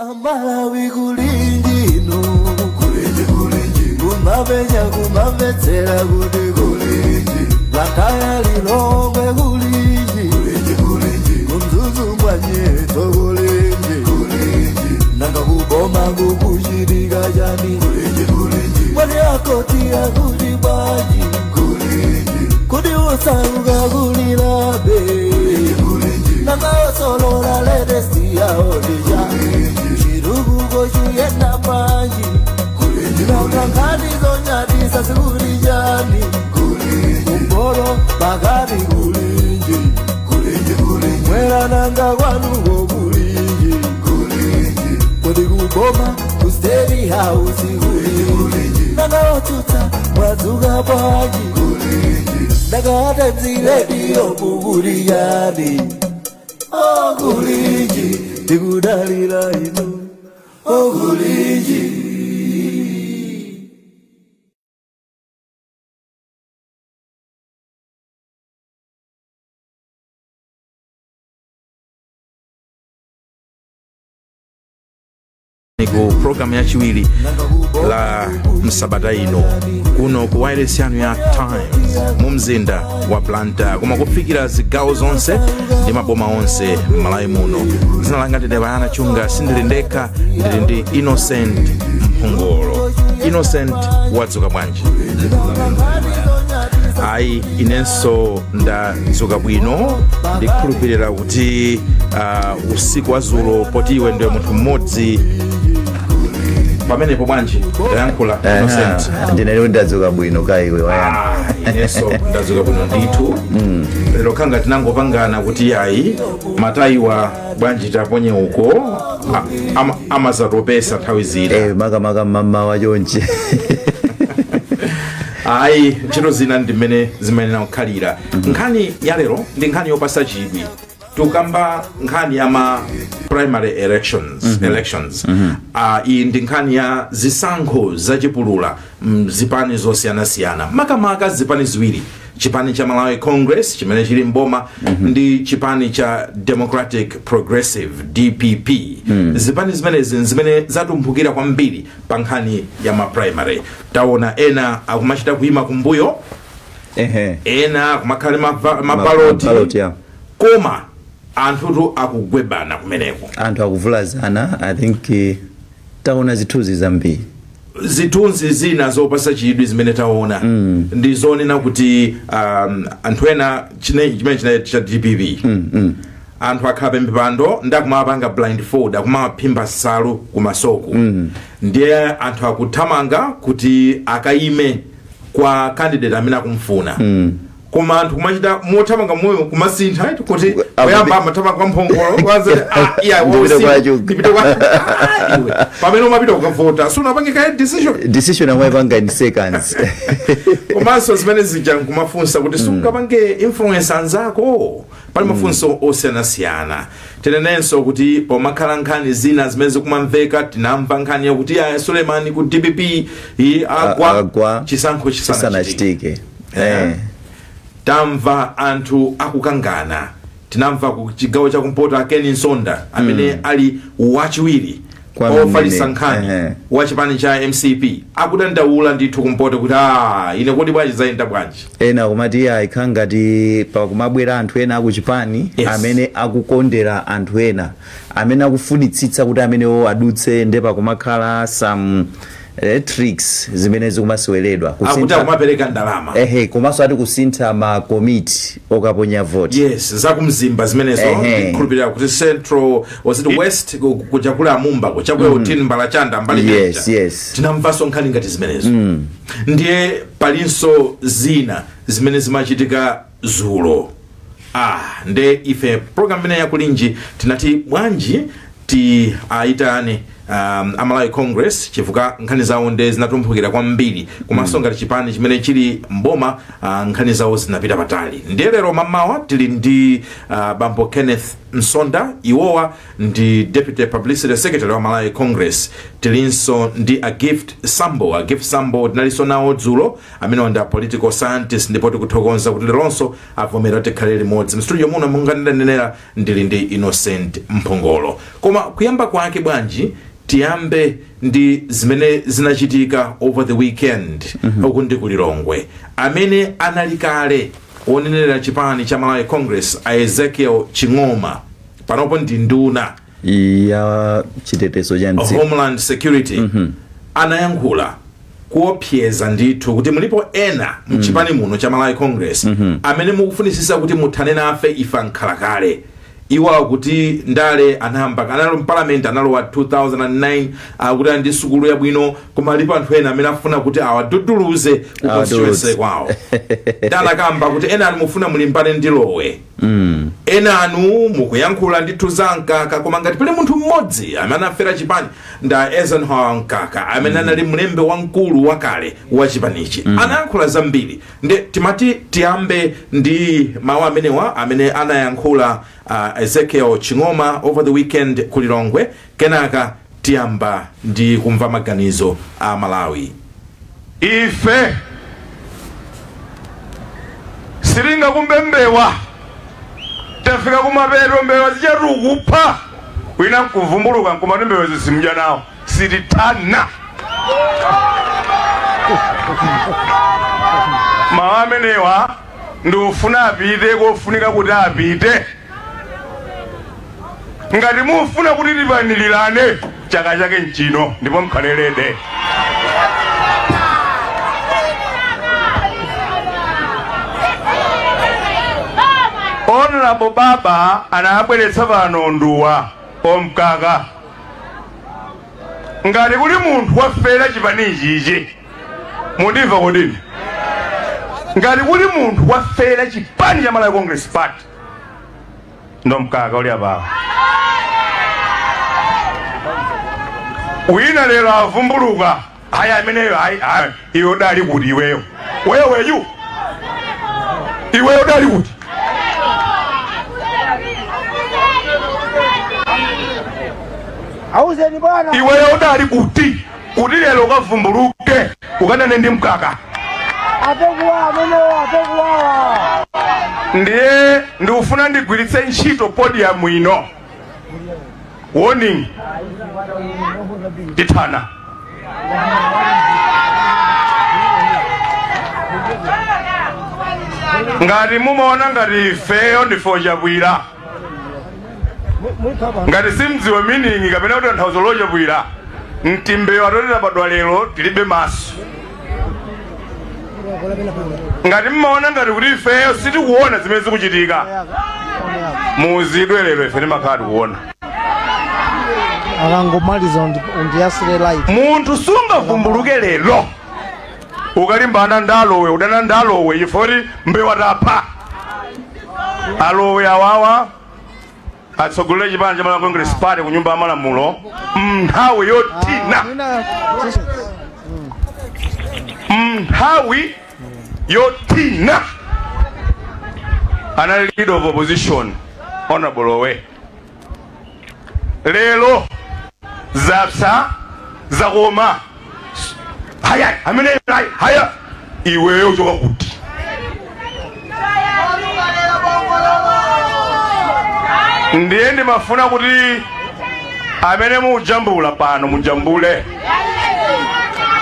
Amalawi kulinji inu, kulinji kulinji, kumapenya kumamvetsera kuti kulinji, Blantyre Lilongwe kulinji, kulinji kulinji, kuMzuzu mwanyeto kulinji, kulinji, nanga kuboma kukuchitika chani, kulinji kulinji, mwani akoti akuti bwanji, kulinji, kuti usauka kulilabe, kulinji kulinji, nanga osolola latest yaodija, chirukuko chiyenda bwanji, nanga nkhani zonyadisa zikuli chani, kumporo pakati kulinji, mwera nanga kwanuko kulinji, kodi kuboma ku State House kulinji, nanga otsutsa mwadzuka bwanji, nanga Times Radio kukuli chani, oh kulinji, tikudalira inu, oh kulinji. Ku program yachiwiri la msabata ino kuno ku wireless yanu ya Times mu mzinda wa Blantyre, koma kufikira zigawo zonse ndi maboma onse m'Malawi muno. Dzina langa ndine Bayana Chunga, sindili ndekha, ndili ndi Innocent Mphongolo. Innocent, wadzuka bwanji? Ayi, inenso ndadzuka bwino. Ndikukhulupirira kuti usiku wa zulo poti iwe ndiwe munthu mmodzi pamenepo bwanji tayankhula Innocent. Ndinali ndadzuka bwino kaiwe wayana. Inenso ndadzuka bwino ndithu. Lero khanga tinangopangana kuti ayi matayiwa bwanji taponye uko amazatopesa nthawi zina. Makamaka mama wachonchi. Ayi, ntchito zina ndi mmene zimayenera kukhalira. Nkhani ya lero ndi nkhani yopasa chidwi. Tukamba nkhani ya ma primary elections. Iyi ndi nkhani ya zisankho zachipulula mzipani zosiyanasiyana, makamaka zipani ziwiri, chipani cha Malawi Congress chimene chili mboma ndi chipani cha Democratic Progressive DPP. Zipani zimenezi zimene zatumphukira kwambiri pa nkhani ya ma primary. Taona ena akumachita kuyima kumbuyo, ena akumakhala mabaloti, mabaloti, yeah. Koma anthutu akugwebana kumeneko, anthu akuvulazana. I think taona zithunzi zambiri, zithunzi zina zopasa chidwi zimene taona ndi zonena kuti anthu ena chimene chine cha DPP, anthu akhala pamipando ndi akumapanga blindfold, akumaphimba nsalu kumasoku, ndiye anthu akuthamanga kuti akayime kwa candidate amene akumfuna. Koma anthu kumachita mothamanga moyo kumasintha kuti kuyamba amathamanga kwa Mphongolo, kwanza iya Ndipite kwa Chunga. ndipite kwa iwe. Pamene umapita kukavota sunapange kaye decision, decision amwe in seconds. Komanso zimene zija nkumafunsa kuti sungapange influence anzako. Pali mafunso osiyanasiyana. Tinenenso kuti pomakhala nkhani zina zimene zikumamveka, tinamva nkhani yakuti aya Sulemani ku DPP agwa, agwa chisankho chisanachitike. Chisanachitike. Tamva anthu akukangana. Tinamva ku chigawo chakumpoto a Ken Nsonda amene ali wachiwiri Kwa ofalitsa mnene. nkhani wa chipani cha MCP akudandaula ndithu kumpoto kuti ine kodi bwanji zayenda bwanji. Ena kumati iya ikhala ngati pakumabwera anthu ena akuchipani amene akukondera anthu ena amene akufunitsitsa kuti amenewo adutse, nde pakumakhala some tricks zimene zikumaseweredwa. Akuti akumapereka ndalama. Komanso ati kusintha ma committee okaponya vote. Yes, zakumzimba zimenezo. Ndikhulupirira kuti Central was it West kuchakula Mumba kuchakula Utin Mbalachanda mbali meja. Tinamvanso nkhani ngati zimenezo. Ndiye palinso zina zimene zimachitika zulo. Nde ife program imene yakulinji tinati bwanji ti aitane Amalawi Congress, chifukwa nkhani zawo nde zinatumphukira kwambiri, komanso ngati chipani chimene chili mboma, nkhani zawo zinapita patali. Ndiye lero mamawa tili ndi bambo Kenneth Msonda, iwowa ndi Deputy Publicity Secretary wa Malawi Congress. Tilinso ndi a Gift Sambo. A Gift Sambo tinalinso nawo dzulo, amene ndi a political scientist, ndipo tikuthokoza kuti leronso avomera tikhale limodzi mstudio muno. Monga ndanenera, ndili ndi Innocent Mphongolo. Koma kuyamba kwake bwanji tiyambe ndi zimene zinachitika over the weekend uku ndi kulilongwe, amene anali kale wonenera chipani cha Malawi Congress, a Ezekiel Ching'oma, panopo ndi nduna ya chitetezo cha mdziko, Homeland Security, anayankhula kuopseza ndithu kuti mulipo ena mchipani muno cha Malawi Congress amene mukufunisisa kuti muthane nafe ife nkhalakale. Iwo akuti ndale anayamba analo mpalamenti, analowa 2009, akuti ali ndi sukulu yabwino, koma alipo anthu ena amene afuna kuti awaduduluze ku constituency kwawo. Ndanakamba kuti ena anu mufuna mulimbane ndi Lowe, ena anu mukuyankhula ndithu za Mkaka, koma ngati pali munthu mmodzi amene anafera chipani nda Eisenhower Mkaka, amene anali mlembi wamkulu wakale wa chipanichi. Anayankhula zambiri, ndi timati tiyambe ndi mawu amenewa amene anayankhula Ezekiel Ching'oma over the weekend ku Lilongwe. Kenaka tiyamba ndi kumva maganizo a Malawi. Ife sitingakumbe mbewa, tafika kumapeto, mbewa zichatukupha, wina nkuvumbuluka nkumati mbewa zisimudya nawo. Sitithana. Mawu amenewa ndikufuna apite kofunika kuti apite. Ngati mufuna kuti tipanilirane, chaka chake nchino, ndipo mkhalelede. Honorable Baba anabweretsa pano nduwa omkaka. Ngati kuli munthu wafera chipanichichi, mundimva kodini? Ngati kuli munthu wafera chipani cha Malawi Congress Party, ndo Mkaka uli apawa. Wina lero avumbuluka, haya ameneyo, hayi hayi, iwe udali kuti? Iweyo weweyu, iweyo udali kuti? Auzeni bwana. Iweyo udali kuti kuti lero ukavumbuluke ukanane ndi Mkaka? Apekuwa amenewo, apekuwawa. Ndiye ndikufuna ndigwiritse ntchito podium ino, warning: tithana. Ngati mumaona ngati ifeyo ndife chabwira, ngati simdziwa meaning kapena kuti tanthauzo lochabwira, mtimbeyo atotera padwa lero tilibe maso. Ngati mmaona ngati kuti ifeyo sitikuona zimene zikuchitika, muzidwe lero ife timakhala tikuona. Akangomaliza undiyasire light. Munthu sungavumbuluke lero ukalimbana ndalowe, udana ndalowe ifoti mbewa tapha alowe awawa atsogolere chipani cha Malawi Congress Party ku nyumba ya malamulo mnthawi yotina, mnthawi yotina anali leader of opposition, Honorable Lowe. Lero zapsa zakoma, haya amene haya haya, iweyo choka kuti? Ndiye ndimafuna kuti amene mujambula pano mujambule,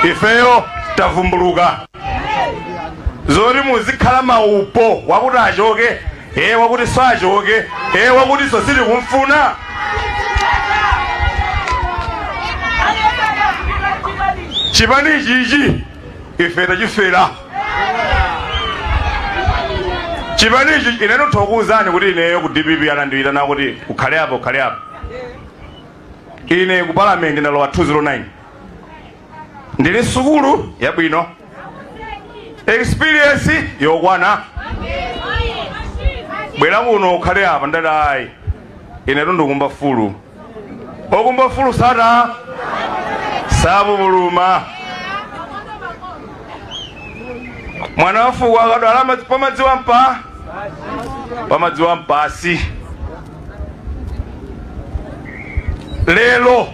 ifeyo tavumbuluka. Zoti muzikhala maupo wakuti achoke, e wakuti sachoke, e wakuti so sitikumfuna. Chipani chichi ife tachifera chipanichi. Ine ndithokozani kuti ineyo ku DPP anandiyitana kuti ukhale apo, ukhale apo. Ine ku parliament ndalowa 209, ndili sukulu yabwino, experience yokwana. Bwera kuno ukhale apa. Ndati ayi, ine tundikumba fulu. Okumba fulu sana sabu buluma. Mwana wafu wakadwala pamadziwa mpa pamadziwa mpasi. Lelo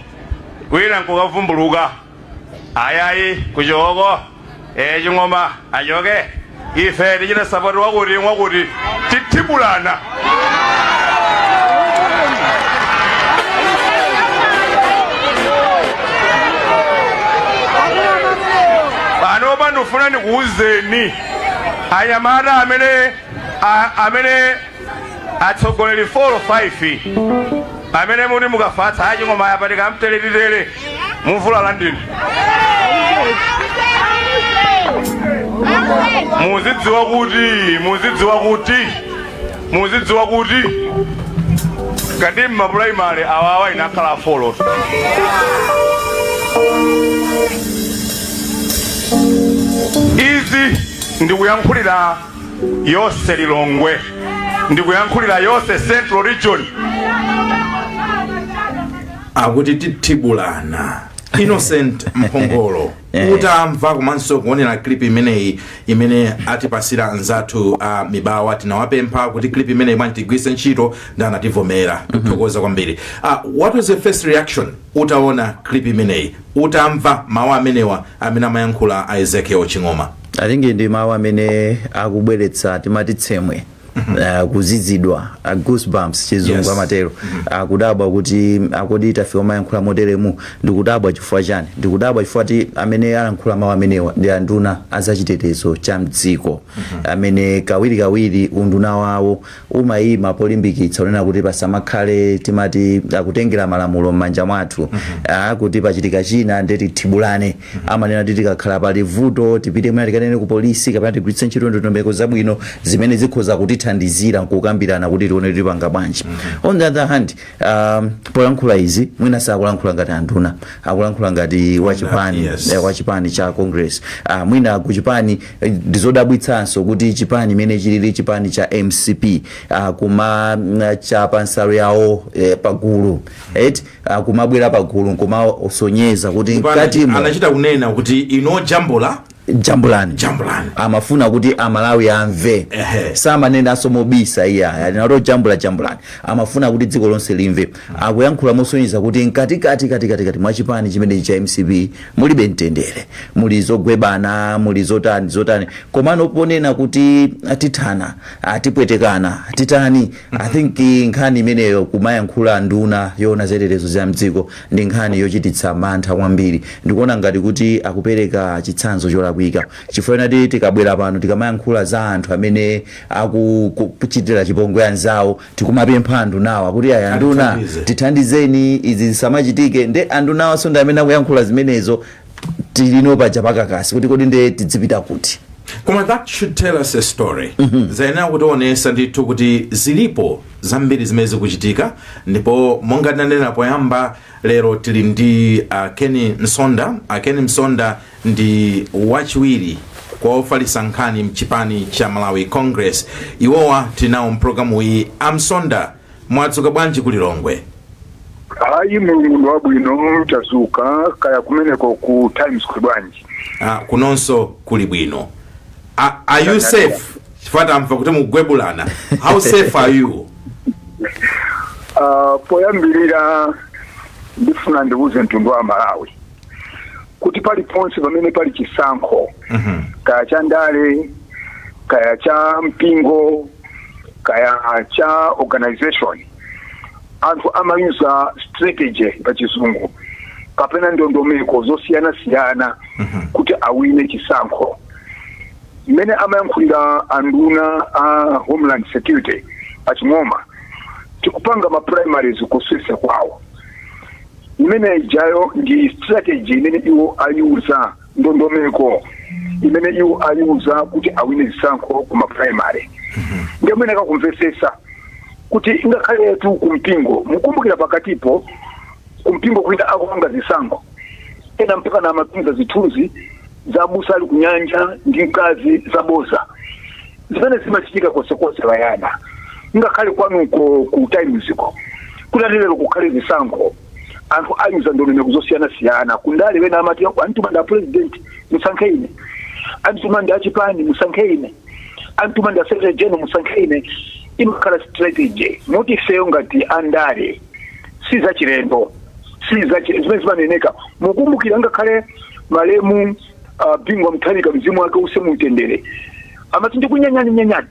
wina nkukavumbuluka ayayi kuchoko ching'oma achoke ife tichita sapoti wakuti mwakuti tithibulana. Pano pandofuna ndikuwuzeni anyamata amene atsogoleri 4 or 5 amene muti mukafatsa aching'oma apatika mteletitere muvula landini. Muzidziwa kuti kati mapulaimali awawa inakhala folo. Izi ndikuyankhulira yonse Lilongwe, ndikuyankhulira yonse Central Region. Akuti tithibulana. Innocent Mphongolo, utamva komanso kuonera clip imeneyi imene atipasira anzathu a Mibawa, tinawapempha kuti clip imeneyi bwanji tigwiritse ntchito ndi anativomera. Tikuthokoza kwambiri. What was the first reaction utaona clip imeneyi, utamva mawu amenewa amene amayankhula a Ezekiel Ching'oma? I think ndi mawu amene akubweretsa timati tsemwe, kuzizidwa, goosebumps chizungu amatero. Akudabwa kuti akodi tafika mayankhula moteremu. Ndikudabwa chifukwa chani? Ndikudabwa chifukwa ti amene alankhula mawu amenewa ndi anduna azachitetezo cha mdziko, amene kawirikawiri unduna wawo umayima polimbikitsa unena kuti pasamakhale timati akutengera malamulo m'manja mwathu, kuti pachitika china ndeti tibulane. Amanena kuti tikakhala pali vuto tipite mwina tikanene ku polisi kapena tigwiritse ntchito ndondomeko zabwino zimene zikhoza kutithandizira nkukambirana kuti tione tipanga bwanji. On the other hand, polankhula izi mwina sakulankhula ngati anduna, akulankhula ngati wachipani, wachipani cha Congress. Mwina kuchipani ndizodabwitsanso kuti chipani imene chilili chipani cha MCP kuma chapa nsalu yawo pagulu, kumabwera pagulu nkumasonyeza kuti mkatimo anachita kunena kuti ino jambula jambulani amafuna kuti amalawi amve. Samanena mobisa iya analo jambula jambulani, amafuna kuti dziko lonse limve. Akuyankhula mosonyeza kuti mkati kati kati kati kati mwachipani chimene cha MCP mulibe mtendere, muli zogwebana, muli zotani zotani, komano ponena kuti atithana, atipwetekana, titani. I think nkhani imeneyo kumayankhula nduna yoona zachitetezo za mdziko ndi nkhani yochititsa mantha kwambiri. Ndikuona ngati kuti akupereka chitsanzo cholakwika, chifukwa ti tikabwera pano tikamayankhula za anthu amene akuchitira chipongwe anzawo, tikumapempha anthu nawo akuti aya anduna tithandizeni izi zisamachitike, nde anthu nawo sonda amene akuyankhula zimenezo tilino paja pakakasi kuti kodi nde tidzipita kuti. Koma that should tell us a story. Zaina kutionesa ndithu kuti zilipo zambiri zimene zikuchitika, ndipo monga tinanena poyamba lero tili ndi Ken Msonda. Ken Msonda ndi wachiwiri kwa ofalitsa nkhani mchipani cha Malawi Congress. Iwowa tinawo mpulogalamu iyi. Amsonda, mwadzuka bwanji ku Lilongwe? Ayi, mulungu wabwino, tazuka kaya kumeneko ku Times kuli bwanji? Kunonso kuli bwino. Are you safe? Chifukwa tamva kuti mugwebulana. How safe are you? Poyambirira ndifuna ndiuze mtundu wa Malawi kuti paliponse pamene pali chisankho, kaya cha ndale, kaya cha mpingo, kaya cha organization, anthu amayuza strategy pa chizungu kapena ndondomeko zosiyana-siyana kuti awine chisankho. Mmene amayankhulira anduna a Homeland Security aching'oma tikupanga ma primaries kusesa kwawo, imene ijayo ndi strategy imene iwo ayuza, ndondomeko imene iwo ayuza kuti awine zisankho kuma primary. Ndiye mwene kakumvesesa kuti ingakhale tu kumpingo, mukumbukira pakatipo kumpingo kuita akupanga zisankho ena mpaka na mapinza zithunzi za busa ali kunyanja ndi mkazi za boza zimene zimachitika konsekonse vayana. Ngakhale kwanuko ku Times ko kuti lero kukhale zisankho, Anthu ayuza ndondomeko zosiyanasiyana kundale. Wena amati, "Antuma nda president, musankhe ine. Antuma ndi achipani, musankhe ine. Antuma ndi secretary general, musankhe ine." Imakhala strategy moti ifeyo ngati andale si zachilendo, si zimene zimaneneka. Mukumbukira ngakhale malemu Bingu Mutharika, mzimu wake use mumtendere, amati, "Ndikunyanyani nyanyani."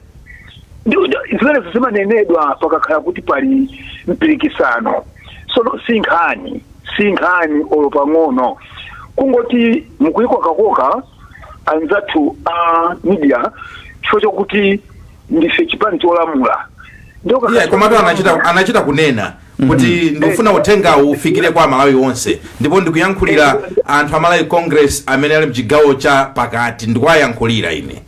Zimenezo zimanenedwa pakakhala kuti pali mpikisano. Sono si nkhani, si nkhani olo pang'ono. Kungoti mukuyikokakoka anzathu a media chifukwa chokuti ndife chipani cholamula. Yeah, komatu anachita kunena kuti, "Ndikufuna uthengawu ufikire kwa Amalawi onse, ndipo ndikuyankhulira anthu Amalawi Congress amene ali mchigawo cha pakati, ndikuwayankhulira ine."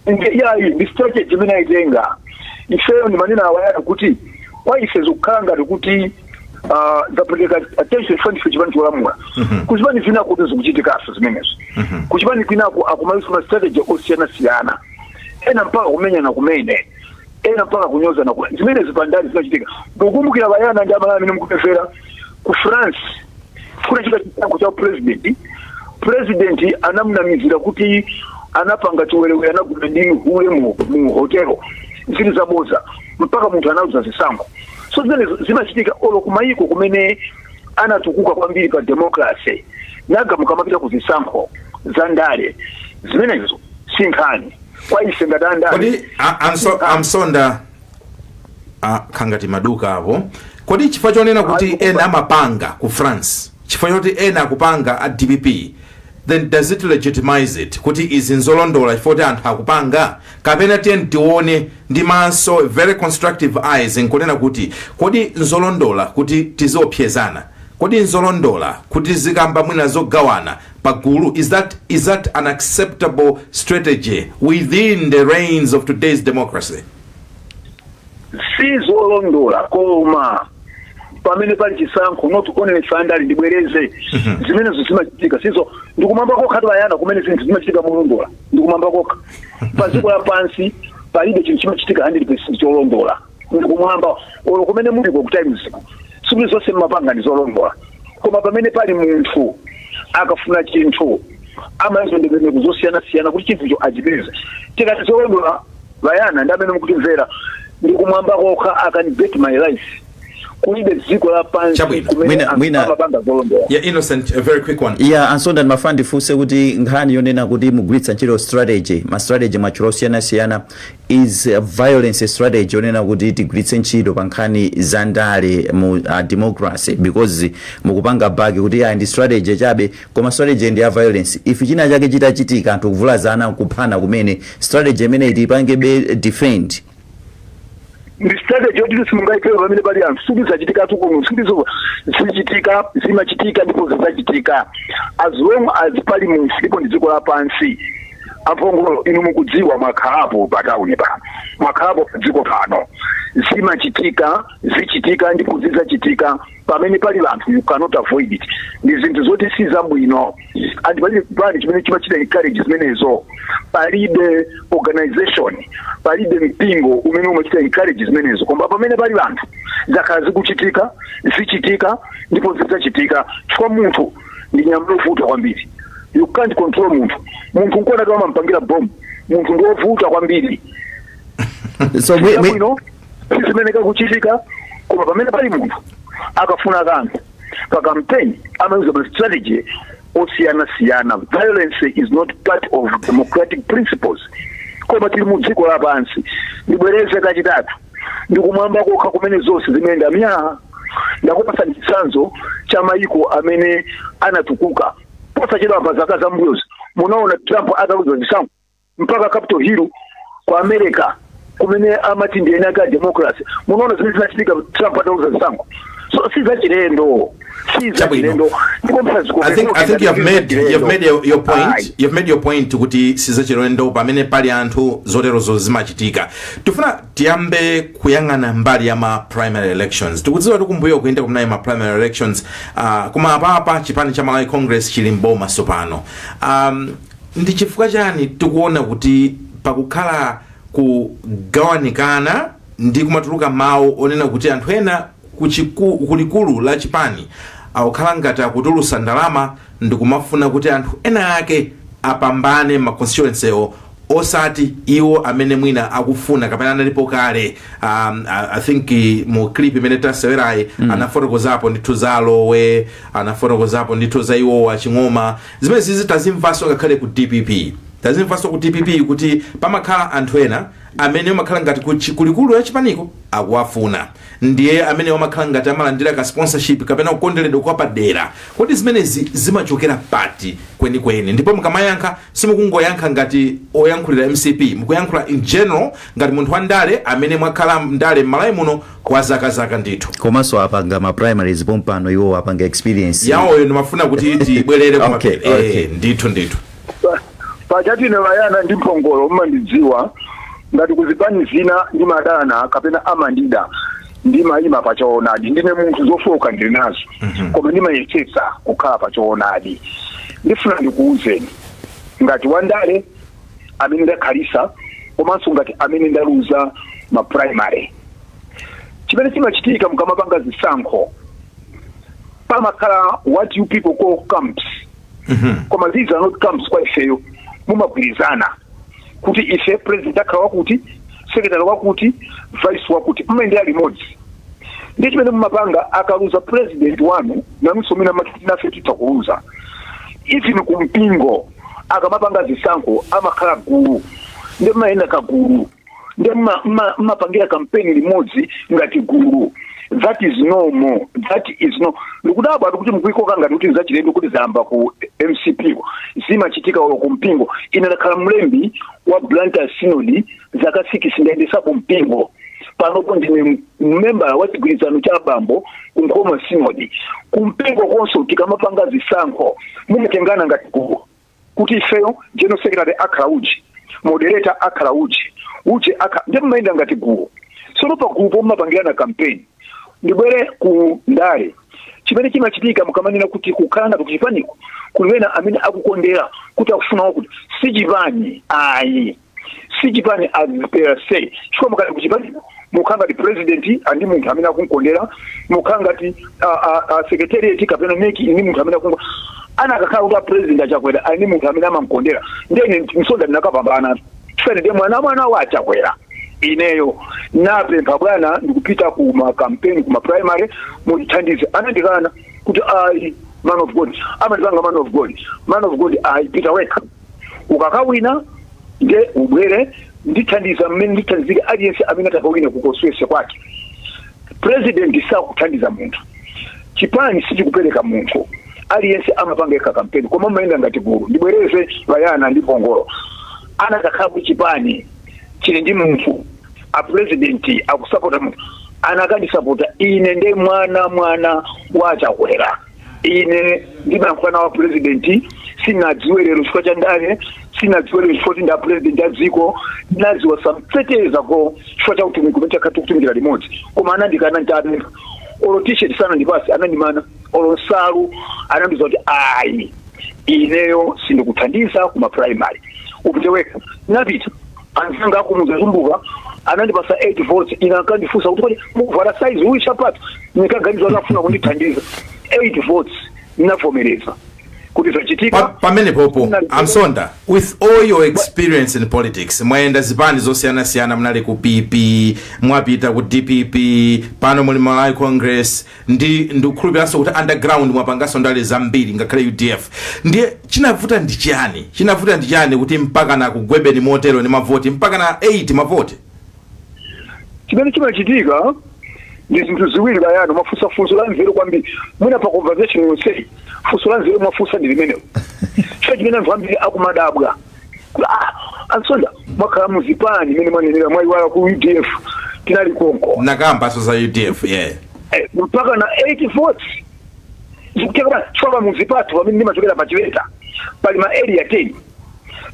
Yayi, ndi strategy imene ayitenga. Ifeyo ndi manena awayana kuti kwa ife zikukhala ngati kuti zapereka attention chifukwa ndife chipani cholamula. Kuchipani zina kuti zikuchitikaso zimenezo, kuchipani kwinako akumayusa ma strategy osiyanasiyana, ena mpaka kumenyana kumene, ena mpaka kunyozana kumene. Zimene zipandali zinachitika. Mukumbukira bayana ndi Amalawi amene mukumvera, ku France kunachita chisankho cha president. President anamunamizira kuti anapanga chiwerewere, anagona ndi hule mu hotelo, zili zaboza, mpaka munthu anauza zisankho. So zimene zimachitika olo kumayiko kumene anatukuka kwambiri pa democracy. Naga mukamapita ku zisankho za ndale, zimenezo si nkhani kwa ife ngati andale. Kodi amsonda khangati maduka apo, kodi chifukwa chonena kuti ena amapanga ku France, chifukwa choti ena akupanga a DPP, then does it legitimize it kuti izi nzolondola chifukwa kuti anthu akupanga? Kapena tiye tione ndi maso, very constructive eyes, nkunena kuti kodi nzolondola kuti tiziopsezana? Kodi nzolondola kuti zikamba mwina zogawana pagulu? Is that an acceptable strategy within the reigns of today's democracy? Sizolondola, koma pamene pali chisankho, not only ife andale, ndibwereze, zimenezo zimachitika. Sizo ndikumamba kokha bayana kumene zinthu zimachitika molondola, ndikumamba kokha. Pa dziko lapansi palibe chinthu chimachitika 100% cholondola. Ndikumwamba olo kumene muliko ku Times, sikuti zonse mmapanga ndi zolondola. Koma pamene pali munthu akafuna chinthu amayizo ndondomeko zosiyanasiyana kuti chinthucho achipeze. Tikati zolondola bayana ndi amene mukutimvera, ndikumwamba kokha. I can bet my life kulibe dziko lapansi Chabwino. kumene anthu amapanga zolondola. Yeah, Innocent, a very quick one. Yeah, Ansonda, ndimafuna ndifunse kuti nkhani yonena kuti mugwiritsa ntchito strategy, ma strategy mwatchula osiyanasiyana, is a violence strategy yonena kuti tigwiritse ntchito pa nkhani za ndale mu democracy? Because mukupanga back kuti ayi, ndi strategy chabe, koma strategy ndi ya violence. If china chake chitachitika, anthu kuvulazana, kuphana kumene, strategy imeneyi tiyipange defend? Ndi strategy yoti simungayipewe pamene pali anthu. Sikuti kuno, sikuti zichitika, zimachitika ndipo zidzachitika as long as pali munthu ndipo ndi dziko lapansi. Aphongolo, inu mukudziwa, mwakhalapo patawuni pano, mwakhalapo pa dziko pano. Zimachitika, zichitika ndipo zidzachitika pamene pali anthu. You cannot avoid it. Ndi zinthu zoti si zabwino, and palibe pali chimene chimachita encourage zimenezo, palibe organization, palibe mpingo umene umachita encourage zimenezo. Koma pamene pali anthu zakhala zikuchitika, zichitika ndipo zidzachitika, chifukwa munthu ndi nyama yovuta kwambiri. You can't control munthu. Munthu nkuona kama amampangira bomu, munthu ndi wovuta kwambiri. So bwino sizimeneka kuchitika, koma pamene pali munthu akafuna kanthu pa campaign amayuza ma strategy osiyanasiyana. Violence is not part of democratic principles, koma tili mu dziko lapansi. Ndibwereze kachitatu, ndikumwamba kokha kumene zonse zimene myaa. Ndakupasa chitsanzo cha mayiko amene anatukuka posachedwa pa zaka zambuyozi. Munaona Trump ataluza zisankho, mpaka Capitol Hill ku America kumene amati ndi ene ake a democracy, munaona zimene zinachitika Trump ataluza zisankho. So si zachilendo, si zachilendo, ndipo I think you've made your point. You've made your point kuti sizachilendo, pamene pali anthu zoterozo zimachitika. Tifuna tiyambe kuyang'ana mbali ya ma primary elections. Tikudziwa tikumbuyo kuyenda kunayi ma primary elections, koma apapa chipani cha Malawi Congress chili mboma sopano. Ndi chifukwa chani tikuona kuti pakukhala kugawanikana ndi kumatuluka mawu onena kuti anthu ena kulikulu la chipani Akukhala ngati akutulusa ndalama ndikumafuna kuti anthu ena ake apambane ma constituency osati iwo amene mwina akufuna kapena analipo kale. I think mu clip imene tasewerayi anafotokozapo ndithu za Alowe, anafotokozapo ndithu za iwo aching'oma. Zimene zizi tazimvanso ngakhale ku DPP, tazimvanso ku DPP kuti pamakhala anthu ena amene amakhala ngati kulikulu ya chipaniko akuwafuna, ndiye amene amakhala ngati amalandira ka sponsorship kapena kukonderedwa kwa padera. Kodi zimenezi zimachokera pati kwenikweni? Ndipo mukamayankha, simukungoyankha ngati oyankhulira MCP, mukuyankhula in general ngati munthu wandale amene mwakhala ndale m'Malawi muno kwa zakazaka ndithu. Komanso apanga ma primaries pompano, iwo apanga experience yawoyo. Ndimafuna kuti tibwerere kuma Ndithu. Pachati ine Vayana ndi Mphongolo mmandidziwa ngati kuzipani zina ndimadana kapena amandida, ndimayima pachoonadi. Ndine munthu zofoka ndili nazo, koma ndimayesetsa kukhala pachoonadi. Ndifuna ndikuwuzeni ngati wandale amene ndakhalisa, komanso ngati amene ndaluza ma primary, chimene chimachitika mukamapanga zisankho, pamakhala what you people call camps, koma these are not camps kwa ifeyo. Mumagwirizana kuti ife president akhala wakuti, secretary wakuti, vice wakuti, mmayendera limodzi. Ndi chimene mumapanga, akaluza president wanu, nanunso mina mati nafe titha kuluza. Even kumpingo akamapanga zisankho amakhala gulu, ndi mmayenda kagulu, ndi mmapangira kampeni limodzi ngati gulu. That is normal, that is no. Ndikudabwa kuti mukuikoka ngati kuti zachilendo kuti zayamba ku MCP. Zimachitika olo kumpingo. Ine ndakhala mlembi wa Blantyre Synod zaka 6, ndayendesapo mpingo. Panopo ndine member wa chigwirizano cha abambo ku Nkhoma Synod. Kumpingo konso tikamapanga zisankho mumatengana ngati gulu kuti ifeyo general secretary akhala uji, moderator akhala uji, uji akhala, ndi mmayenda ngati gulu. Sono pa gulu pomapangirana campaign. Ndibwere ku ndale. Chimene chimachitika, mukamanena kuti kukhala ngati kuchipaniko kuliwena amene akukondera kuti akufuna wakuti, si chipani ayi, si chipani as per se. Chifukwa mukati kuchipaniko mukhala ngati president andi munthu amene akunkondera, mukhala ngati secretariat kapena NEC ndi munthu amene akunko ana. Akakhala kuti a president Achakwera ali ndi munthu amene amamkondera, ndene Msonda ndinakapambana chifukwa ndiye mwana wa Achakwera. Ineyo napempha, "Bwana, ndikupita ku ma campaign, ku ma primary, mundithandize." Anandikana kuti, "Ayi, man of God." Amandipanga man of God, man of God, "Ayi, pita wekha, ukakawina nde ubwere, ndithandiza mmene ndithandizike aliyense amene atakawina kukoswese kwake." President sakuthandiza munthu, chipani sichikupereka munthu, aliyense amapanga yekha kampeni, koma mumayenda ngati gulu. Ndibwereze, Vayana ndi Pongolo, anakakhala ku chipani chili ndi munthu, a president akusapota munthu, anakandisapota ine. Nde mwana wa Chakwera, ine ndimayankhula nawo president. Sinadziwe lero chifukwa cha ndale, sinadziwe lero chifukwa kuti nda president a dziko, ndinadziwa some 30 years ago chifukwa cha utumiki umene takhala tikutumikira limodzi. Koma anandikana. Ntapempha olo T-shirt sanandipase, anandimana olo nsalu. Anandiuza kuti, "Ayi, ineyo sindikuthandiza kuma primary, upite wekha." Napita, anzanga akumuza zumbuka anandipasa 8 votes. Ine ankandifunsa kuti, "Kodi mukuvala size uyi sapato?" Nikaganiza akafuna kundithandiza. 8 votes, ndinavomereza kuti zachitika. Pamene popo, Amsonda, with all your experience in politics, mwayenda zipani zosiyanasiyana, munali ku PP, mwapita ku DPP, pano muli Malawi Congress, ndi ndikukhulupiranso kuti underground mwapanganso ndale zambiri, ngakhale UDF. Ndiye chinavuta ndi chiyani? Chinavuta ndi chiyani kuti mpaka na kugwebeni motero ndi mavoti mpaka na 8 mavoti? Chimene chimachitika ndi zinthu ziwiri. Bayano, mwafunsa funso la nzeru kwambiri. Mwina pa conversation yonseyi funso la nzeru mwafunsa ndi limenelo, chifukwa chimene anthu ambiri akumadabwa kuti, "Ah, Ansonda, mwakhala muzipani imene mwanenera, mwayiwala ku UDF tinali konko." Nakambanso za UDF, yeah. Mpaka na 8 votes zikutheka chifukwa muzipatso pamene ndimachokera pachileta pali ma area 10.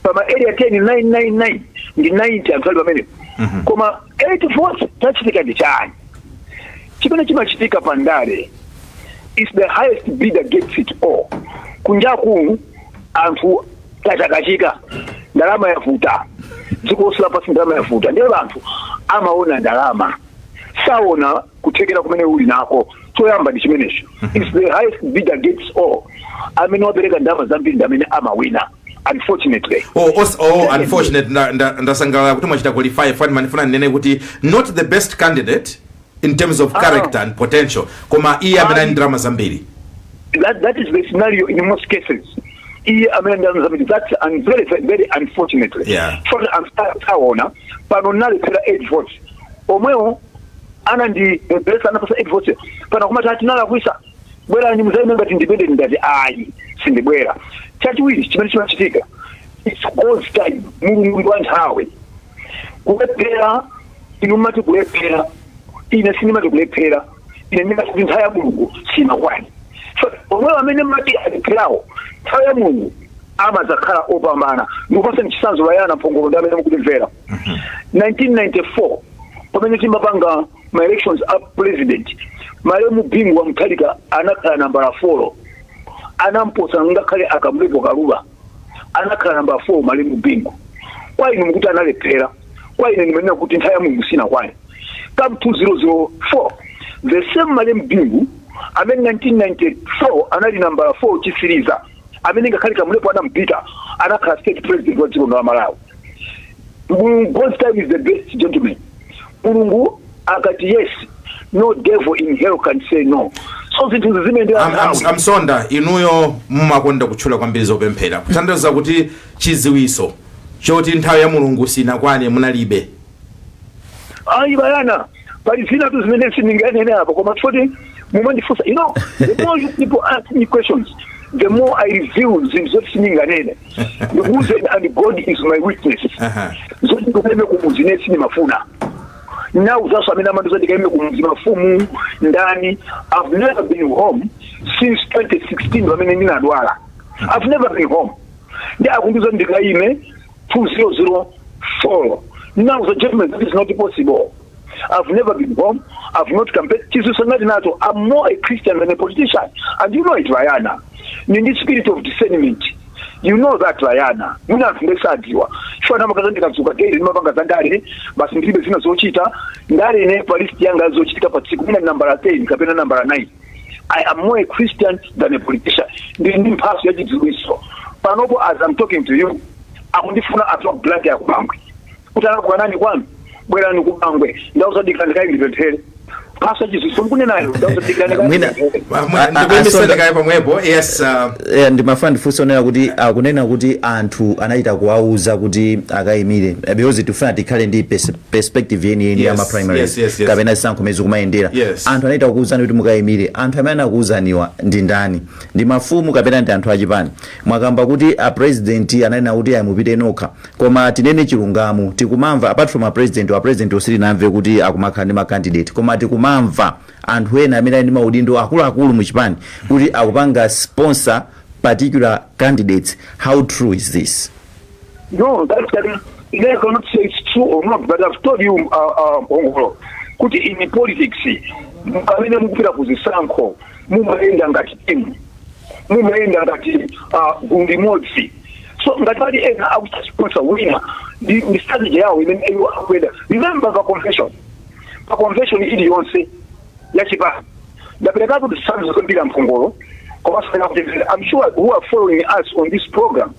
Pa ma area 10, 999 ndi 90 anthu ali pamenepo, koma 8 votes. Chachitika ndi chani? Chimene chimachitika pandale is the highest bidder gets it all. Kunjaku anthu kachakachika, ndalama yavuta, dziko lonse lapansi ndalama yavuta, ndiye anthu amaona ndalama, saona kuthekera kumene uli nako. Choyamba ndi chimenecho. It's the highest bidder gets all. Amene wapereka ndalama zambiri ndi amene amawina, unfortunately. Oh, unfortunate. Ndasangalala kuti mwachita qualify. Fani manifuna nene kuti not the best candidate in terms of character and potential, koma iye amene ali ndalama zambiri. That is the scenario in most cases. Iye amene ndalama zambiri. That's and very, very unfortunately. For taona pano nalephera 8 votes, omwewo anandibesa anapasa 8 votes pano kumati atinalakwisa, bwerani muzaime ngati independent. Ngati ayi, sindibwera. Chachiwiri chimene chimachitika, it's God's time. Mulungu ndi wa nthawi. Kulephera, inu mati kulephera, ine sindimati kulephera. Ine ndimati kuti nthawi ya Mulungu simakwani. So omwewo amene mati alepherawo, nthawi ya Mulungu amadzakhala opambana. Ndikupasa mchisanzo vayana mphongolo ndi amene mukutimvera. 1994 pamene timapanga ma elections a president, malemu Bingu wa Mutharika anakhala nambala 4, anamposa ngakhale akamlepo Kaluba. Anakhala namba 4 malemu Bingu. Kwa inu mukuti analephera, kwa ine ndimanena kuti nthawi ya Mulungu sinakwani. Come 2004, the same malemu Bingu amene 1994 anali nambala 4 chisiriza, amene ngakhale Kamlepo anampita, anakhala state president wa dziko la Malawi. Mulungu, God's time is the best, gentleman. Mulungu akati yes, no devil in hell can say no. So zinthu zimene Amsonda, inuyo mumakonda kutchula kwambiri zopemphera, kutanthauza kuti chiziwiso choti nthawi ya Mulungu sinakwane munalibe? Ayi bayana, pali zina tu zimene sindinganene apo, koma choti mumandifunsa, the more you people ask me questions, the more I reveal zinthu zoti sindinganene. Ndikuuze, and God is my witness, zoti ndikaime kumuzi ne sindimafuna. Now zaso amene amandiza ndikaime kumuzi, mafumu ndani, I've never been home since 2016 pamene ndinadwala. I've never been home. Ndi akundiza ndikaime 2004. Now the gentlemen, that is not possible. I've never been home. I've not campaigned. Jesus nato. I'm more a Christian than a politician. And you know it, Rihanna. In the spirit of discernment. You know that, Rihanna. Muna ndesadiwa. Chifana makaza ndikadzuka daily ndimapanga za ndale, basi ndilibe zina zochita. Ndale ine pa list yanga zochitika pa tsiku mina nambala 10 kapena nambala 9. I am more a Christian than a politician. Ndi mphaso ya chidziwitso. Panopo as I'm talking to you, akundifuna atwa black ya kubangwe. Kutana kwa nani kwanu? Bwerani kubangwe. Ndausadikira ndikayi ndipemphere. Mphaso ya chidziwitso mukunenayo. Ndausadikira ndikayi Mwina- ndipemphere. Ndikuyembesani pamwepo, yes. Ndimafuna ndifunse onena kuti akunena kuti anthu anachita kuwauza kuti akayimire, because tifuna tikhale ndi perspective yeniyeni ya ma primaries kapena zisankho mezi kumayendera. Anthu anachita kukuwuzani kuti mukayimire, anthu amene anakuwuzaniwa ndi ndani? Ndi mafumu kapena ndi anthu achipani? Mwakamba kuti a president ananena kuti ayi, mupite nokha, koma tinene chilungamo, tikumamva apart from a president, a president ositinamve kuti akumakhala ndi ma candidate, koma tikumamva anthu ena amene ali ndi maudindo akuluakulu muchipani kuti akupanga sponsor particular candidates. How true is this? No, I cannot say it's true or not, but I've told you, Ongolo, kuti in politics, pamene mukupita kuzisankho, mumayenda ngati team, mumayenda ngati gulu limodzi. So ngati pali ena akuta sponsor wina, ndi strategy yawo imene iwo akuyenda. Remember pa convention, pa convention iliyonse yachipani, ndaperekatu zitsanzo zambiri mphongolo, komanso kuti I'm sure who are following us on this program,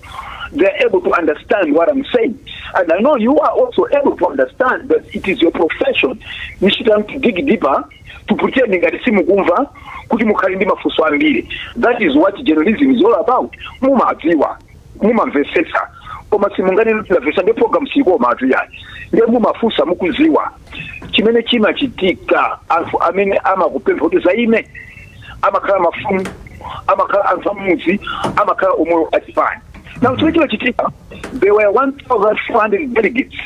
they're able to understand what I'm saying. And I know you are also able to understand that it is your profession. Nishita to dig deeper, to pretend ngati simukumva, kuti mukhale ndi mafunso ambiri. That is what journalism is all about. Mumadziwa, mumamvetsetsa. Koma simunganene kuti ndamvetsa ndi program siko matu yani. Ndiye mumafunsa mukuziwa. Chimene chimachitika, anthu amene amakupempha kuti zaime, amakhala mafumu, amakhala anthu amudzi, amakhala omwe achipani. Now chimene chimachitika, there were 1400 delegates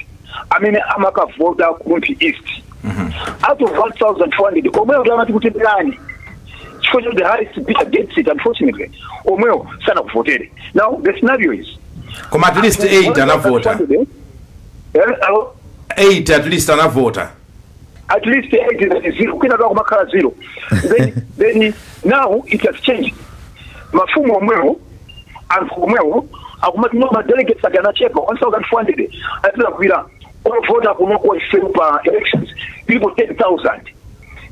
amene amakavota ku Rumphi East. Out of 1400, omwewo ndi amati kuti ndani, chifukwa cha the highest bidder gets it, unfortunately omwewo sanakuvotere. Now the scenario is Koma at least 8 anavota. Hello? 8 at least anavota. At least 8 is zero, kwina kwa kumakhala zero. Then now it has changed. Mafumu omwewo, anthu omwewo akumati no, ma delegates akanachepa 1400 atira kwira ovota kunoko ife pa elections ilipo 10,000.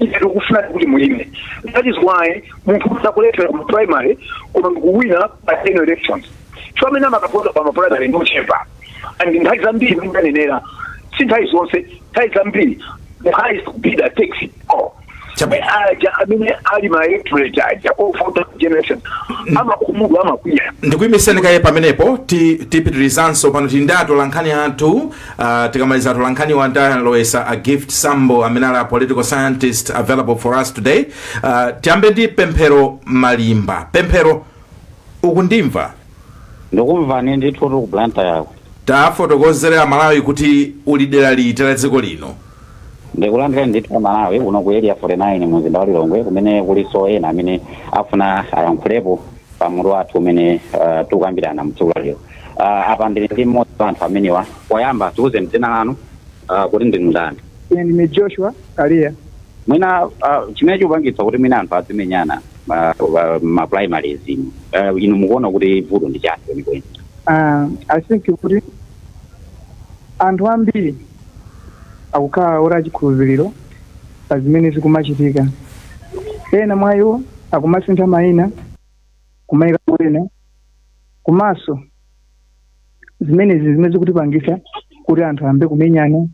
Ife tikufuna kuti muime. That is why munthu usakulephera ku primary koma ndikuwina pa general elections. So amene amakavota pa ma primary ndochepa, and nthawi zambiri ndanenera, si nthawi zonse, nthawi zambiri the highest bidder takes it all. Aja amene ali ma electorate aja ovota generation amakhumudwa, amakwiya. Ndikuyimiseni kaye pamenepo, tipitirizanso pano. Tili ndi atolankhani athu. Tikamaliza atolankhani wandalowesa a Gift Sambo amene ali a political scientist available for us today. Tiyambe ndi Pemphero Malimba. Pemphero, ukundimva? Ndikumvani ndithu ku Blantyre yako. Tafotokozera Malawi kuti uli dera liti la dziko lino. Ndikulandira ndithu Malawi kuno ku Area 49 mumzinda wa Lilongwe, kumene kuliso ena amene afuna ayankhulepo pa mutu wathu umene tikukambirana mtsiku la lero. Apa ndili ndi mmodzi wa anthu amenewa. Poyamba tiuze dzina lanu, kuti ndinu ndani? Ine ndine Joshua Kalia. Mwina chimene chikupangitsa kuti mwina anthu azimenyana ma primaries, inu mukuona kuti vuto ndi chani kwenikweni? I think kuti anthu ambiri akukhala ora chikhulupiriro pa zimene zikumachitika. Ena mwa iwo akumasintha mayina kumayika ena, komanso zimenezi zimene zikutipangisa kuti anthu ayambe kumenyana,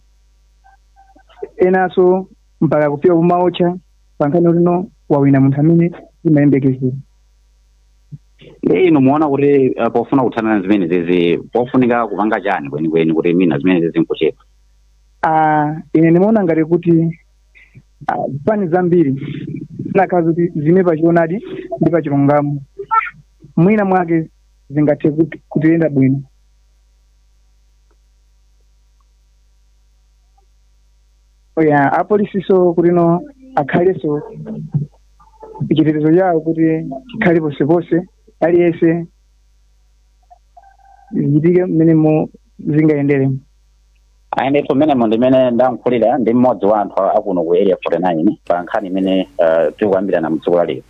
enanso mpaka kufika kumaotcha pa nkhani kuti no, wawina munthu amene zimayembekezera. Ndi inu muona kuti pofuna kuthana na zimene zizi pofunika kupanga chani kwenikweni kuti mina zimene zizi nkuchepa? Ine ndimaona ngati kuti zipani zambiri zinakhala kuti zime pachionadi ndi pachilungamo, mwina mwake zingathe kutiyenda bwino. Ya apolisiso kuti no akhaleso chitetezo chawo kuti chikhale posepose, aliyense zichitike mmene mo zingayendere. Ayi ndithu, mmenemo ndimene ndankhulira ndi mmodzi wa anthu akuno ku Area 49 pa nkhani imene tikukambirana mtsiku la lero.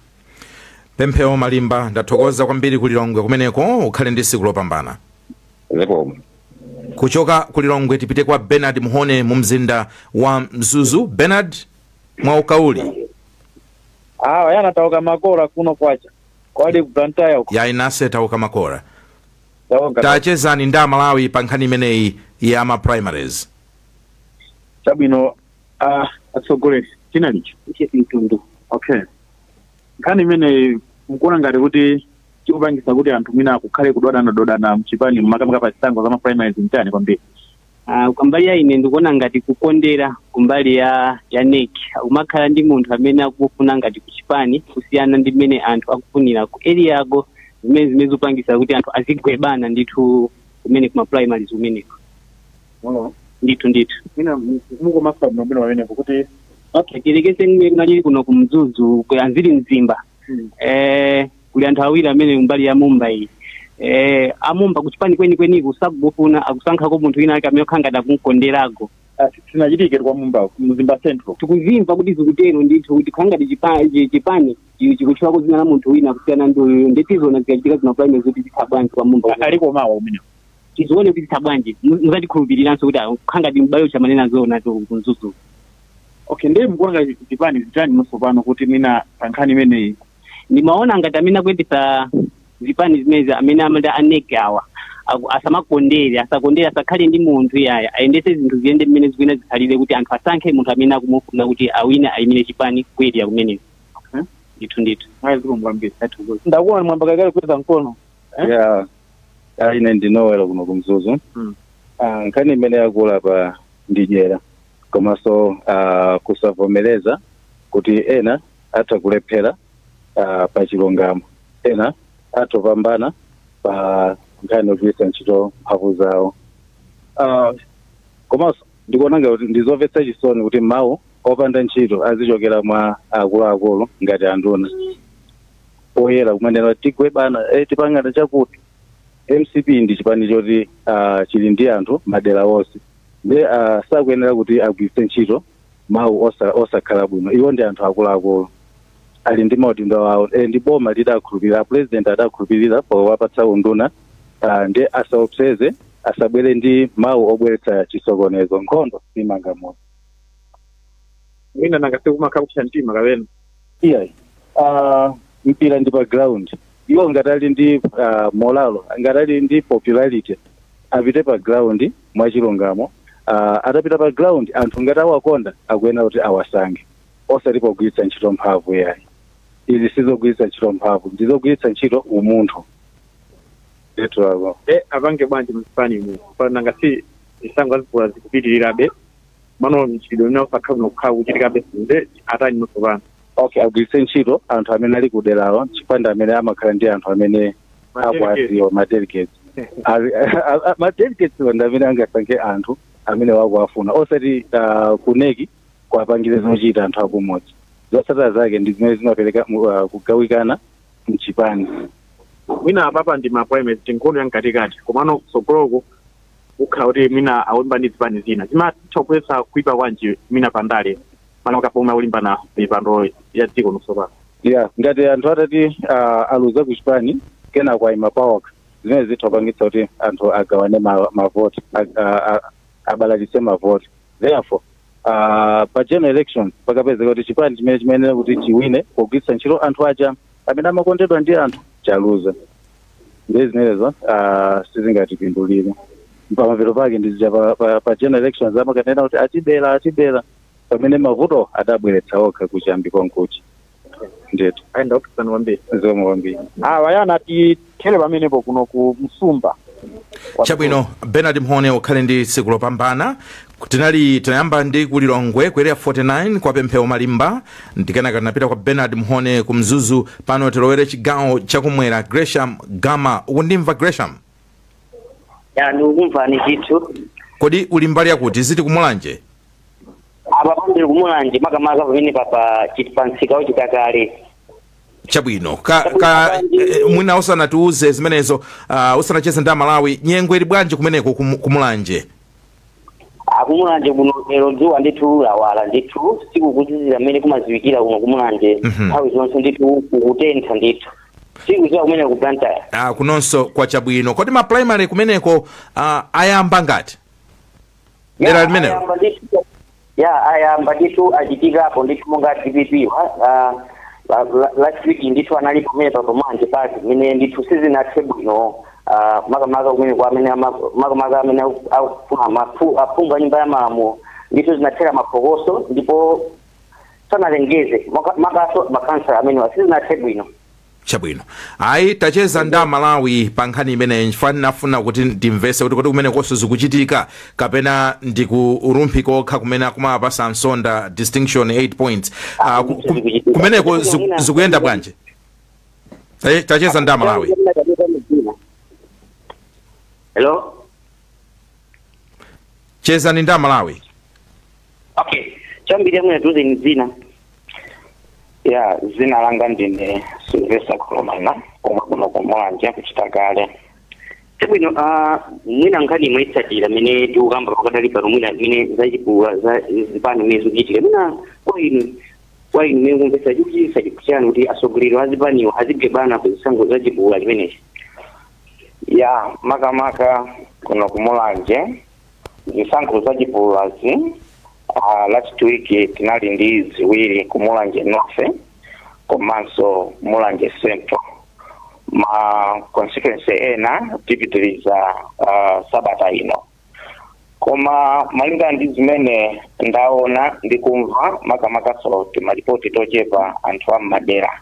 Pemphero Malimba, ndathokoza kwambiri kulilongwe kumeneko, ukhale ndi tsiku lopambana. Zikomo. Kuchoka kulilongwe tipite kwa Bernard Muhone mu mzinda wa Mzuzu. Bernard, mwaukauli. Awa yana tauka makora kuno kwacha kwali ku Blantyre uko. Ya inase tauka makora. Tauka. Tachezani nda Malawi pa nkhani imeneyi ya ma primaries. Chabwino, atsogoleri china licho mtundu. Okay, nkhani imeneyi mukuona ngati kuti chikupangisa kuti anthu mwina kukhale kudodana dodana mchipani, makamaka pa zisankho za ma primaries, mchani kwambiri? Kumbali ya ine ndikuona ngati kukondera kumbali ya NEC, umakhala ndi munthu amene akufuna ngati kuchipani kusiyana ndi mmene anthu akufunira ku area yako, zimene zikupangisa kuti anthu azigwebana ndithu kumene kuma primaries kumeneko. Ndithu ndithu. Mwina mukomasula bwinobwino pamenepo kuti Okay, tilekeze mmene kunalili kuno kumzuzu anzili Mzimba. Kuli anthu awiri amene mbali ya Mumba iyi, amumba kuchipani kweni kweni kusakufuna, akusankhako munthu wina ake amene okhala ngati akumkonderako. Sinachitike kwa Mumba, Mzimba Central. Tikuzimva kuti zikutero ndithu, kuti khala ngati chipani chikutchulako dzina la munthu wina kusiyana ndi uyu. Nditizona zikachitika zima primaries kuti zitha bwanji kwa Mumba. Aliko mawa umenewo. Tizione kuti zitha bwanji, muzatikhulupiriranso kuti khala ngati m'bale chamanena zona to kumzuzu. Okay, ndiye mukuona ngati chipani zitani nonso pano kuti mwina pa nkhani imeneyi? Ndimaona ngati amene akuyendetsa zipani zimenezi, amene amati a NEC awa, asamakondere, asakondere, asakhale ndi munthu yaya, ayendetse zinthu ziyende mmene zikuyenera zikhalire, kuti anthu asankhe munthu amene akumufuna kuti awine, ayimire chipani ku area kumeneko. Ndithu ndithu. Ayi, zikomo kwambiri. Ndakuona mwamba kakale kweza mkono. Eh? Ya, ine ndinowera kuno kumzuzu. Nkhani imene yakula pa ndidyera komanso kusavomereza kuti ena atha kulephera pa chilungamo, ena atha kupambana pa nkhani yogwiritsa ntchito mphamvu zawo. Komanso ndikuona ngati ndizomvetsa chisoni kuti mawu opanda ntchito azichokera mwa akuluakulu ngati anduna poyera kumanena tigwebana, tipangana chakuti MCP ndi chipani choti chili ndi anthu madera onse, ndi sakuyenera kuti agwiritse ntchito mawu osakhala bwino. Iwo ndi anthu akuluakulu, ali ndi maudindo awo, ndi boma lidakhulupirira, president adakhulupirira powapatsa unduna, ndi asaopseze, asabwere ndi mawu obweretsa chisokonezo. Nkhondo simanga munthu. Mwina nanga sikumakhala kupsa mtima kapena? Iyayi, mpira ndi pa ground. Iwo ngati ali ndi morale, ngati ali ndi popularity, apite pa ground mwachilungamo. Atapita pa ground, anthu ngati awakonda akuyenera kuti awasankhe, osati pogwiritsa ntchito mphamvu yayi. Izi sizogwiritsa ntchito mphamvu, ndizogwiritsa ntchito umunthu ndithu ako. E, apange bwanji msipanimu nanga si zisankho azipula zikupitirirabe mano mchidwe umene usakhala kuno kukhala kuchitikabe, nde atani tsopano? Okay, agwiritse ntchito anthu amene ali kuderawa, chipanda amene amakhala ndi anthu amene akuwadziwa, ma delegates. Ma delegates ndi amene angasankhe anthu amene wakuwafuna, osati ku NEC kuwapangire zochita anthu akumudzi. Zotsatira zake ndi zimene zimapereka kugawikana mchipani. Mwina apapa ndi ma primaries, tinkhondo yamkatikati, komano kutsogoloko kukhala kuti mwina akulimba ndi zipani zina, zimatha kupesa kuipa kwanji mwina pandale pano kapomwe akulimbana mipando ya dziko notsopano? Yeah, ngati anthu atati aluza kuchipani kenako ayima pawokha, zimene zitha kupangitsa kuti anthu agawane mavoti, abalalitse mavoti. Therefore, pa general election pakapezeka kuti chipani chimene chimayenera kuti chiwine pogwiritsa ntchito anthu aja amene amakondedwa ndi anthu chaluza, ndiye zimenezo sizingatipindulire. Pamapeto pake ndizija pa general elections amakanena kuti atibera, atibera, pamene mavuto adabweretsa okha kuchiyambi konkuchi ndithu. Ayenda kupikisana kwambiri. Zikomo kwambiri. Awa yana tithere pamenepo kuno ku Msumba. Chabwino, Bernard Mhone, ukhale ndi tsiku lopambana. Tinali tinayamba ndi kulilongwe ku Area 49 kwa Pemphero Malimba, ndikenaka tinapita kwa Bernard Mhone ku Mzuzu. Pano tilowere chigawo chakumwera. Gresham Gama, ukundimva, Gresham? Ya, ndikukumvani ndithu. Kodi uli mbali yakuti, ziti kumulanje? Apa pandili kumulanje, makamaka pamene papa pansikawo chitakale. Chabwino, ka mwina usanatiuze zimenezo, usanacheze ndi Amalawi, nyengo ili bwanji kumeneko kumulanje? Akumulanje kuno lero dzuwa ndithu lawala ndithu, sikukuzizira mmene kumaziwikira kuno kumulanje. Nthawi zonse ndithu kukutentha ndithu, sikuziwa kumene ku Blantyre. Kunonso kwa chabwino. Kodi ma primary kumeneko ayamba ngati dera limenelo? Ayamba ndithu, ya, ayamba ndithu, achitikapo ndithu. Monga DPP last week ndithu analipo kumene pa Mulanje Park, kumene ndithu sizinathe bwino, makamaka kumene kwa amene makamaka amene akufuna aphungu a nyumba ya malamulo. Ndithu zinathera maphokoso ndipo sanalengeze, makaso makansala amene sizinathe bwino. Chabwino, ayi, tacheza ndi Amalawi pa nkhani imeneyi. Nafuna kuti ndimvese kuti kodi kumene konso zikuchitika kapena ndi ku Rumphi kokha kumene akumapasa Msonda distinction 8 points? Kumeneko zikuyenda bwanji? Tacheza ndi Amalawi. Hello? Chezani ndi Amalawi. Okay, chambiri amene tuze dzina. Ya, zina langa ndine Silvester Kolomana, komwe kuno kumulanje kuchitakale. Chabwino, mwina nkhani imwe itsatira mene tikukamba pakatali pano, mwina mene zachipula za zipani mene zikuchitika, mwina kwa inu mene kumvetsa, chikuchititsa chikuchiyani kuti atsogoleri a zipaniwo azigebana ku zisankho zachipula chimenechi? Ya, makamaka kuno kumulanje zisankho zachipulazi, last week tinali ndi ziwiri, kumulanje North komanso Mulanje Central. Ma constituency ena tipitiriza sabata ino. Koma malinga ndi zimene ndaona ndi kumva, makamakaso timalipoti tochepa anthu am'madera,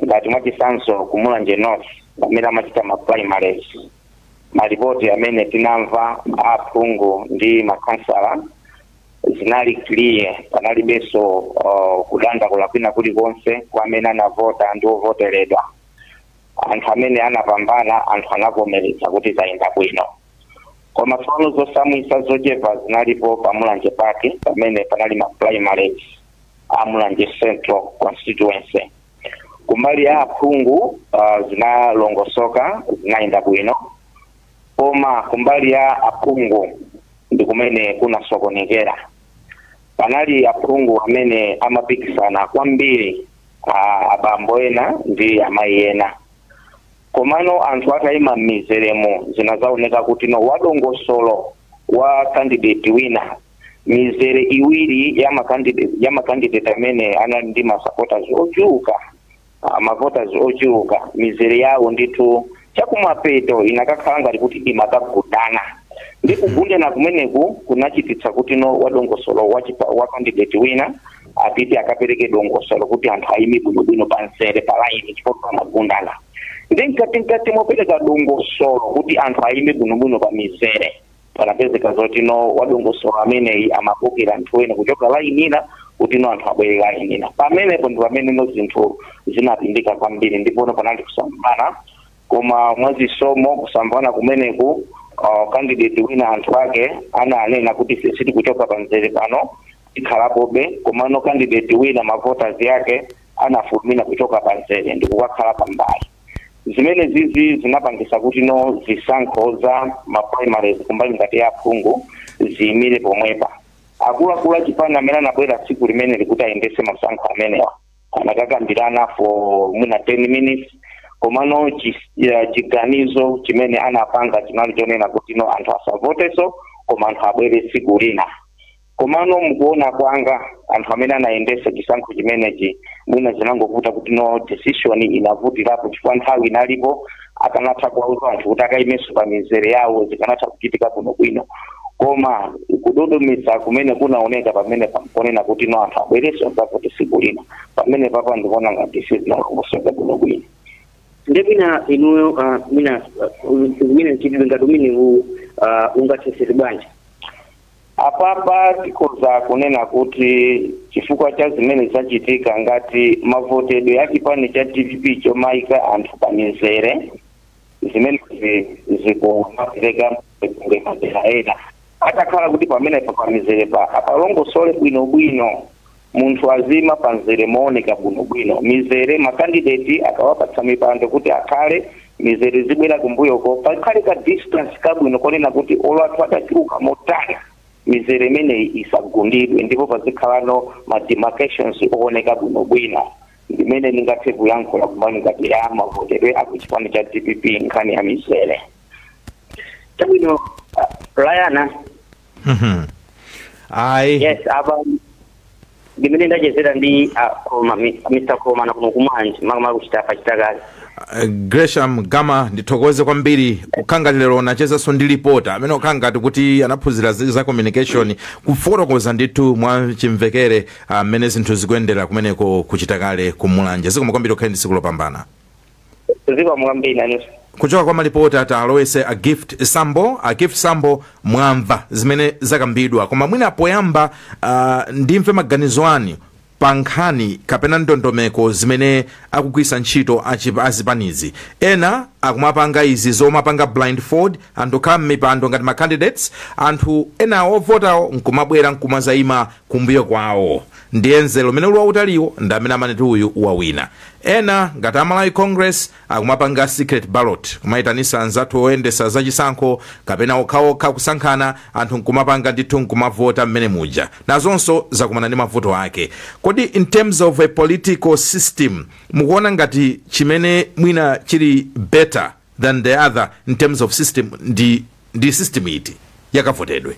ngati mwachitsanzo kumulanje North amene amachita ma primaries, malipoti amene tinamva aphungu ndi makhansala zinali clear, panalibenso kudandaula kwina kulikonse kwa amene anavota ndi ovoteredwa. Anthu amene anapambana, anthu anavomereza kuti zayenda bwino. Koma tsopano zosamwisa zochepa zinalipo pa Mulanje Park pamene panali ma primaries a Mulanje Central constituency. Kumbali ya aphungu zinalongosoka, zinayenda bwino, koma kumbali ya aphungu ndi kumene kunasokonekera. Panali aphungu amene amapikisana kwambiri, abambo ena ndi amayi ena. Komano anthu atayima m'mizeremo, zinazaoneka kuti no, wadongosolo wa candidate wina Mizere iwiri ya ma candidate amene anali ndi ma supporters ochuluka, ma voters ochuluka, mizere yawo ndithu chakumapeto inakakhala ngati kuti imakagundana. Ndi kugundana kumeneku kunachititsa kuti no wadongosolo wa candidate wina apite akapereke dongosolo kuti anthu ayime bwinobwino pansere, pa line, chifukwa amagundana. Ndi mkatikati mopereka dongosolo kuti anthu ayime bwinobwino pa mizere, panapezeka zoti no wadongosolo ameneyi amakokera anthu ena kuchoka line ina kuti no anthu abwere line ina. Pamenepo ndi pamene no zinthu zinapindika kwambiri, ndipo panali kusamvana. Koma mwazisomo kusamvana kumeneku, candidate wina anthu ake ananena kuti ife sitikuchoka pamzere pano, tikhalapobe. Komano candidate wina ma voters yake anafulumira kuchoka pamzere ndikukakhala pambali. Zimene zizi zinapangisa kuti no zisankho za ma primaries kumbali ngati ya aphungu ziyimire pomwepa. Akuluakulu achipani amene anabwera tsiku limene likuti ayendese masankho amenewa anakakambirana for mwina 10 minutes, komano chiganizo chimene anapanga chinali chonena kuti no anthu asavoteso, koma anthu abwere tsiku lina. Komano mukuona kwanga, anthu amene anayendesa chisankho chimenechi mwina zinangovuta kuti no decision inavutirapo, chifukwa nthawi inalipo, akanatha kuwauza anthu kuti akayimenso pa mizere yawo, zikanatha kuchitika bwinobwino. Koma kudodomesa kumene kunaoneka pamene pamponena kuti no anthu abwereso adzavote tsiku lina, pamene papa ndikuona ngati sizinalongosoka bwinobwino. Ndi mwina inuyo, mwina zimene mchitidwe ngati umenewu ungathesere bwanji? Apapa tikhoza kunena kuti chifukwa cha zimene zachitika, ngati mavotedwe ya chipani cha DPP chomayika anthu pa mizere, zimene zikumapereka madera ena, atakhala kuti pamenepa pamizere pa apalongosole bwinobwino, munthu azima pamzere mooneka bwinobwino mizere, ma candidate akawapatsa mipando kuti akhale, mizere zibwera kumbuyoko, pakhale ka distance kabwino konena kuti olo anthu atachuluka motani, mizere imeneyi isagundidwe, ndipo pazikhalano ma demarcations ooneka bwinobwino. Ndimene ndingathe kuyankhula kumbali ngati ya mavotedwe akuchipani cha DPP, nkhani ya mizere. Chabwino, Rayana. Ayi. Yes, apa ndimene ndachezera ndi Koma, Mr Koma kuno kumanje, makamaka kuchitafa chitakale. Gresham Gama, ndithokoze kwambiri. Kukhanga lero nachezanso ndi reporter amene ukhala ngati kuti anaphunzira za communication, kufotokoza ndithu mwa chimvekere mmene zinthu zikuyendera kumeneko kuchitakale kumulanje. Zikomo kwambiri, ukhale ndi tsiku lopambana. Zikomo kwambiri nanunso. Kuchoka kwa malipoti atalowese a Gift Sambo. A Gift Sambo, mwamva zimene zakambidwa, koma mwina poyamba ndimve maganizo anu pa nkhani kapena ndondomeko zimene akugwisa ntchito azipanizi. Ena akumapanga izi zomapanga blindfold anthu khala m'mipando ngati ma candidates, anthu ena ovotawo nkumabwera nkumazayima kumbuyo kwawo, ndiye mzere umene uli wautaliwo ndi amene amaneti uyu wawina. Ena ngati Amalawi Congress akumapanga secret ballot, kumayitanisa anzathu oyendesa zachisankho kapena okhaokha kusankhana anthu nkumapanga ndithu nkumavota mmene muja, nazonso zakumana ndi mavuto ake. Kodi in terms of a political system, mukuona ngati chimene mwina chili better than the other in terms of system ndi system iti yakavotedwe?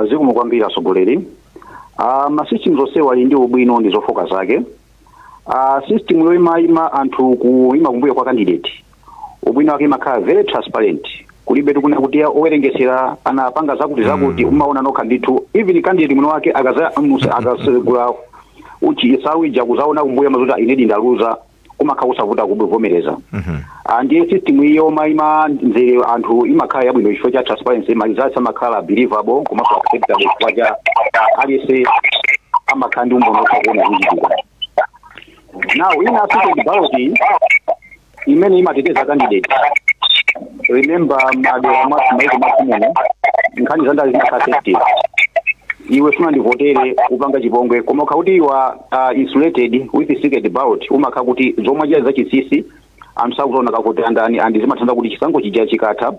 Zikomo kwambiri, atsogoleri. Ma systems onsewa ali ndi ubwino ndi zofoka zake. System yoyimayima anthu kuyima kumbuyo kwa candidate, ubwino wake imakhala very transparent, kulibe tikuna kuti owerengesera anapanga zakuti zakuti, umaona nokha ndithu. Even candidate mwini wake akazagula uchi sawija kuzaona kumbuyo mazuti inedi ndaluza, kumakhala kusavuta kuvomereza. Ndiye system iyo mayima nzere anthu imakhala yabwino chifukwa cha transparency, ma results amakhala believable komanso acceptable chifukwa cha aliyense amakhala ndi umboni okha kuona kuchitika. Now ina secret ballot imene imateteza candidate, remember madera mwathu, maiko mwathu muno nkhani za ndale zimakhala sensitive. Iwe funa ndivotere, upanga chipongwe, koma ukhakuti you are insulated with the secret ballot, umakhala kuti zomwe chali zachinsinsi, anthu sakuzaona kakoti andani, and zimathandiza kuti chisankho chija chikatha,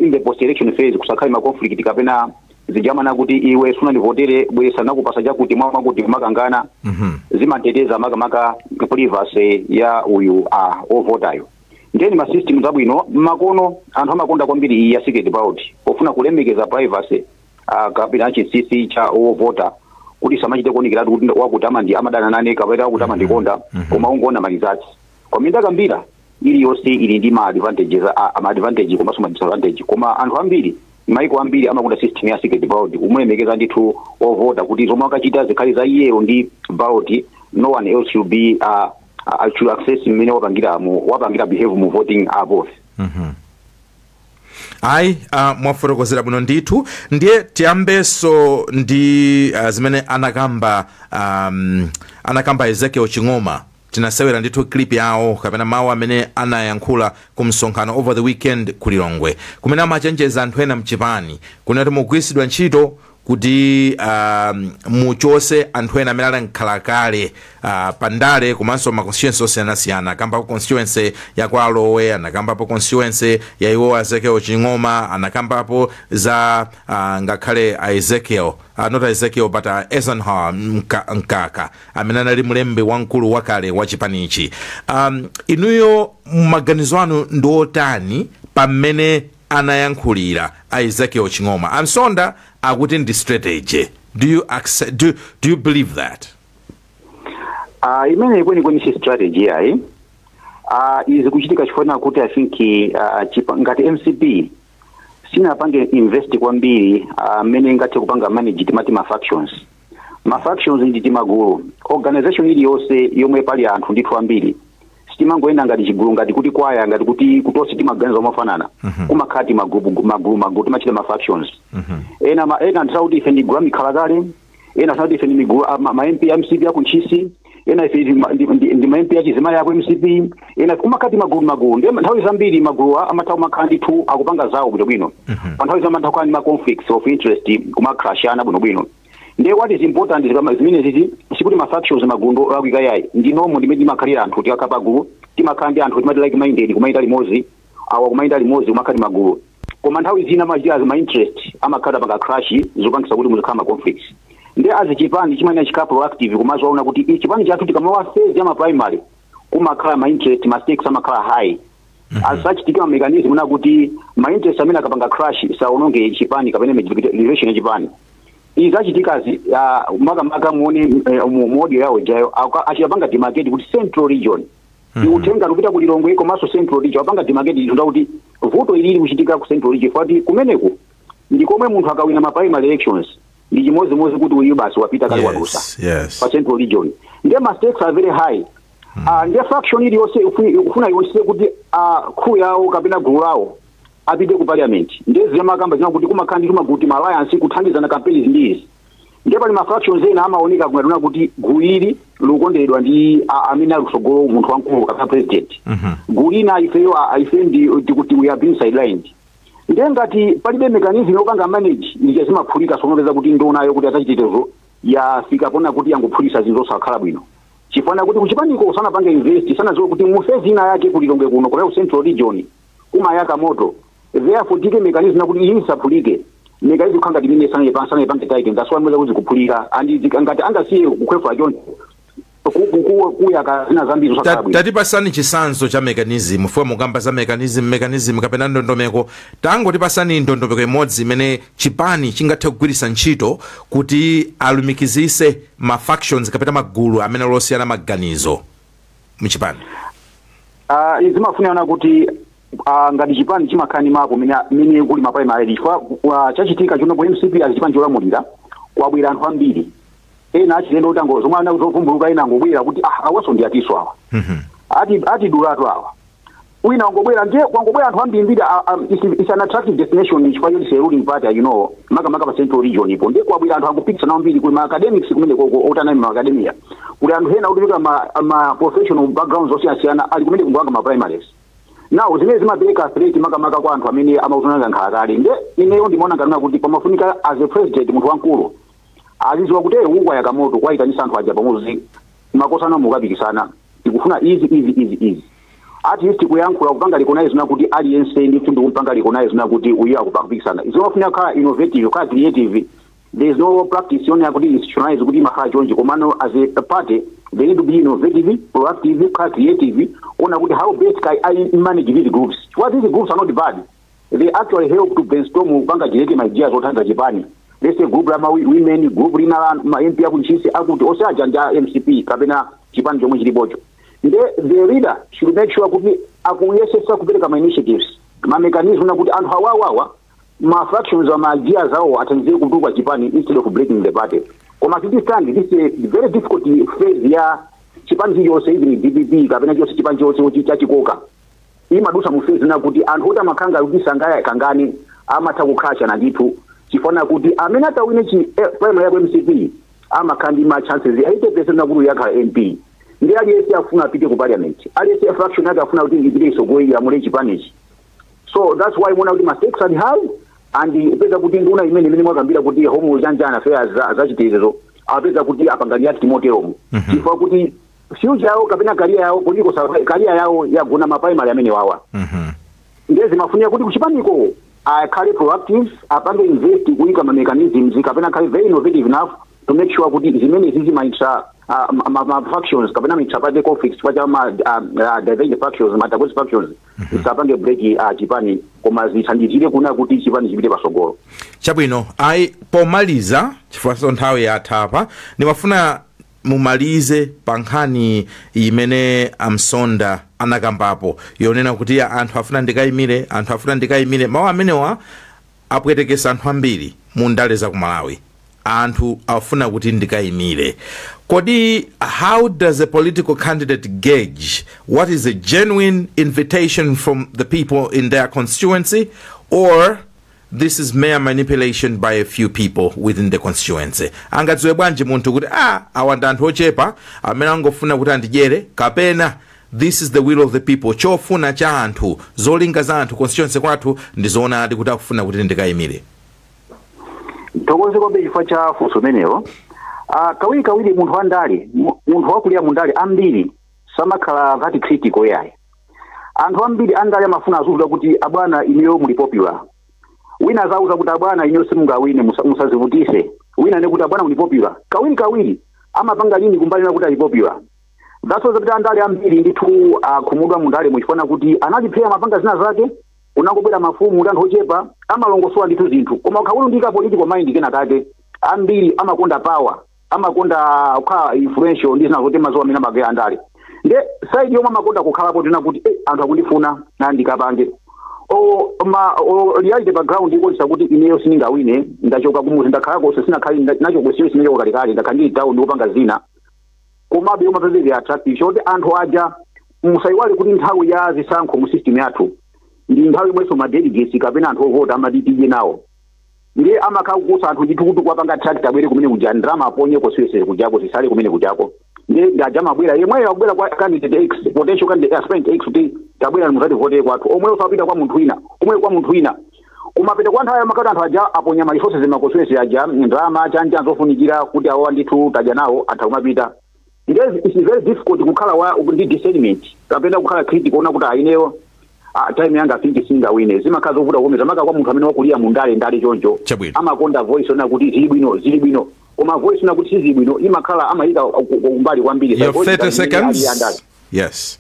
in the post election phase kusakhale ma conflict kapena zijamana kuti iwe suna ndivotere, bwesa nakupasa chakuti mwakuti kumakangana. Zimateteza makamaka privacy ya uyu ovotayo. Ndeni ma system zabwino makono anthu amakonda kwambiri iyi ya secret ballot pofuna kulemekeza privacy. kapena chinsinsi cha ovota, kuti samachite kuonekeratu kuti wakuti amadana nane kapena wakuti amandikonda, koma ungoona ma results. Koma ndakambira, iliyonse ili ndi ma advantages, ma advantage komanso ma disadvantage. Koma anthu ambiri, maiko ambiri amakonda system ya secret ballot, umulemekeza ndithu ovota kuti zomwe akachita zikhale za iyeyo ndi ballot. No one else should access mmene wapangira mu wapangira behave mu voting booth. Ayi, mwafotokozera bwino ndithu. Ndiye tiyambenso ndi zimene anakamba Ezekiel Ching'oma. Tinasewera ndithu clip yawo kapena mawu amene anayankhula ku msonkhano over the weekend ku Lilongwe, kumene amachenjeza anthu ena mchipani kunena kuti mugwiritsidwa ntchito kuti muchose anthu ena amene ali nkhalakale pandale komanso ma constituency osiyanasiyana. Akambapo constituency ya kwa Alowe, anakambapo constituency ya iwo Ezekiel Ching'oma, anakambapo za ngakhale a Ezekiel, not Ezekiel but Eisenhower Mkaka amene anali mlembi wamkulu wakale wa chipanichi. Inuyo maganizo anu ndi otani pamene anayankhulira a Ezekiel Ching'oma? Amsonda akuti ndi strategy. Do you accept, do you believe that? Imene kwenikweni si strategy yayi. Izi kuchitika chifukwa kuti I think ngati MCP sinapange invest kwambiri mmene ingathe kupanga manage timati ma factions. Ma factions ndi timagulu. Organization iliyonse yomwe pali anthu ndithu ambiri sitimangoyenda ngati chigulu, ngati kuti kwaya, ngati kuti kutonse timaganiza mofanana. Kumakhala timagulu, magulu, magulu, timachita ma factions. Ena anthu kuti ife ndi gulu amikhalakale, ena kuti ife ndi migulu ma MP MCP aku Ntchisi, ena ife ndi ma MP achizimayi aku MCP, ena kumakhala magulu, magulu. Ndiye nthawi zambiri magulu amatha kumakhala ndithu akupanga zawo bwinobwino, pa nthawi zamatha kukhala ndi ma conflicts of interest, kumakrashana bwinobwino. Ndiye what is important zimene zizi sikuti ma factions, magulu olakwika yayi, ndi normal, ndimene timakhalira anthu. Tikakhala pagulu timakhala ndi anthu timati like minded, kumayenda limodzi, awa kumayenda limodzi, kumakhala magulu. Koma nthawi zina machita ma interest amakhala panga crash, zopangisa kuti muzikhala ma conflicts. Ndiye azichipani chimene chikhala proactive kumazoona kuti ichi chipani chathu tikamawa phase ya ma primary kumakhala ma interest, ma stakes amakhala high. As such tikama mechanism na kuti ma interest amene akapanga crash saononge chipani kapena relation ya chipani. Izi zachitikazi, makamaka muone mu audio yawo jayo achipanga demarcate kuti Central Region ikutenga kupita ku Lilongwe komanso Central Region. Apanga demarcate izo kuti vuto ilili kuchitika ku Central Region, fati kumeneku ndi komwe munthu akawina ma primary elections ndi chimodzimodzi kuti uyu basi wapita kale, wadusa pa Central Region. Ndiye ma stakes are very high. Ndiye faction iliyonse ikufuna yonse kuti crew yawo kapena gulu lawo apite ku parliament. Ndiye zimakamba zina kuti kumakhala ndi tumagulu, ma alliance, kuthandizana campaigns ndi izi. Ndiye pali ma factions ena amaoneka kungatuna kuti gulu ili likukondedwa ndi amene ali kutsogolo, munthu wamkulu kapena president. Gulu lina ifeyo ife ndi tikuti we have been sidelined. Ndiye ngati palibe mechanism yopanga manage, ndije zimaphulika. Sonopeza kuti ndonayo kuti azachitetezo yafika pona kuti yangophulisa zinthu zosakhala bwino, chifukwa kuti kuchipaniko sanapange invest, sanadziwe kuti mu phase ina yake kulilongwe kuno kapena ku Central Region kumayaka moto. Therefore tike mechanism nakuti iyi isaphulike. Mechanism khanga timene sanayipange tight, that's why mweza kuti kuphulika and ngati angasiye kukhwefula choncho kuyaka zina zambiri zosakhala bwino. Tatipasani chitsanzo cha mechanism fwe mukamba za mechanism kapena ndondomeko. Tangotipasani ndondomeko imodzi imene chipani chingathe kugwiritsa ntchito kuti alumikizise ma factions kapena magulu amene losiyana maganizo mchipani. Zimafunana kuti ngati chipani chimakhala ndi mapu mene kuli ma primary, chifukwa chachitika chino ku MCP ali chipani cholamulira, kwabwera anthu ambiri ena achilendo kuti ango zomwe anazovumbuluka, ena angobwera kuti ah, awaso ndi atiso awa, ati dulatu awa, wina wangobwera. Ndiye kwangobwera anthu ambirimbiri. It's an attractive destination chifukwa choti it's a ruling party, makamaka pa Central Region ipo. Ndiye kwabwera anthu angupikisana ambiri, kuli ma academics kumene koko otana ma academia, kuli anthu ena otuluka ma professional backgrounds osiyanasiyana ali kumene kungwanga ma primaries. Now zimene zimapereka threat makamaka kwa anthu amene amauzananga nkhala kale. Nde ineyo ndimaona nganena kuti pamafunika as a president, munthu wamkulu aziziwa kuti uku ayaka moto, kwayitanisa anthu aja pamodzi, makosana, mukapikisana, tikufuna izi, izi, izi, izi. At least kuyankhula, kupanga recognize na kuti aliyense ndithu ndikumpanga recognize na kuti uyu akupikisana. Zimafunika kukhala innovative, kukhala creative. There is no practice yonena kuti institutionalize kuti imakhala chonchi, komano as a party they need to be innovative, proactive, kukhala creative, kuona kuti how best can I manage these groups. What these groups are not bad, they actually help to brainstorm, kupanga generate ideas othandiza chipani. Let's say group la ma women, group lina la ma MP akuntchisi, akuti onse aja ndi a MCP kapena chipani chomwe chilipocho. Nde the leader should make sure kuti akuyesesa kupereka ma initiatives, ma mechanism na kuti anthu awawawa, ma fractions, ma ideas awo athandize kutuka chipani instead of breaking the party. Koma as it stand, this is a very difficult phase ya chipani chilichonse, even DPP kapena chonse, chipani chonse chachikoka imadusa mu phase na kuti anthu oti amakhanga kuti sangaya kangani amatha kukhashana ndithu, chifana kuti amene atawine chi primary ya MCP amakhala ndi ma chances 80% na kuti yakhala MP. Ndi aliyense afuna apite ku parliament, aliyense fraction yake afuna kuti ipite isogolere, ilamule chipanichi. So that's why muona kuti ma stakes are high, and upeza kuti nduna imene mwakambira kuti home janjana affairs zachitetezo apeza kuti apanga react moteromo, chifukwa kuti future yawo kapena career yawo, political career yawo yagona ma primary amene wawa. Ndezi mafunia kuti kuchipaniko akhale proactive, apange invest kuyika ma mechanisms kapena akhale very innovative enough to make sure kuti zimene zizi ma intra ma factions kapena ma intra-party conflicts pacha ma divergent factions, ma antagonist factions zisapange break chipani, koma zithandizire kuna kuti chipani chipite pasogolo. Chabwino. Ayi, pomaliza, chifukwa nthawi yatha apa, ndimafuna mumalize pa nkhani imene Amsonda anakambapo yonena kuti ya anthu afuna ndikayimire, anthu afuna ndikayimire. Mawu amenewa apwetekesa anthu ambiri mu ndale za ku Malawi. Anthu afuna kuti ndikayimire. Kodi how does a political candidate gauge what is a genuine invitation from the people in their constituency or this is mere manipulation by a few people within the constituency? Angadziwe bwanji munthu kuti awa ndi anthu ochepa amene angofuna kuti andidyere, kapena this is the will of the people, chofuna cha anthu, zolinga za anthu constituency kwathu ndi zoonadi kuti akufuna kuti ndikayimire? Thokoze kwambiri chifukwa cha funso limenelo. Kawiri kawiri munthu wandale, munthu wakulira mundale, ambiri samakhala that critical yayi. Anthu ambiri andale amafuna azuzula kuti abwana, inuyo muli popular. Wina azauza kuti abwana, inuyo simungawine, musazivutise. Wina ne kuti abwana, muli popular. Kawiri kawiri amapanga lini kumbali kuti ali popular. That's why kuti andale ambiri ndithu akhumudwa mundale, muchifuna kuti analiphera mapanga zina zake, unangobwera mafumu ndi anthu ochepa amalongosola ndithu zinthu. Koma ukhawulu ndika political mind kena kake, ambiri amakonda power, amakonda kukhala influential ndi zina zoti mazuwa amene amagaya andale. Nde side yomwe amakonda kukhalapo tina kuti anthu akundifuna na ndikapange o ma o reality background ikuonesa kuti ineyo sindingawine, ndachoka kumuzi, ndakhalako sinakhali nacho kusiyo, sinachoka kalekale, ndakhala ndili town ndikupanga zina. Komabe umapezeka attractive choti anthu aja. Musayiwale kuti nthawi ya zisankho mu system yathu ndi nthawi imwenso ma delegates kapena anthu ovota amati tidye nawo. Ndiye amakhala kukusa anthu ndithu kuti kuwapanga attract abwere kumene kuja, ndalama aponye kosiyesere kujako, zisale kumene kujako. Ndiye ndaja mabwera yemweyo akubwera kwa candidate X, potential candidate, aspirant X, kuti tabwera muzati vote kwathu, omweyo sapita kwa munthu wina, omweyo kwa munthu wina. Kumapita kwa nthawi amakati anthu aja aponya ma resources ma constituency aja, ndalama chanja zofunikira kuti awa ndithu tadya nawo, atha kumapita. Ndiye it's very difficult kukhala wa ndi discernment kapena kukhala critical ona kuti aineyo time yanga think singawine. Zimakhala zovuta kukomeza maka kwa munthu amene wakulira mu ndale ndale choncho. Amakonda voice ona kuti zili bwino, zili bwino, koma voice ona kuti sizili bwino imakhala amayika kumbali kwambiri. Your 30 Psychologically, seconds. ali andale. Yes,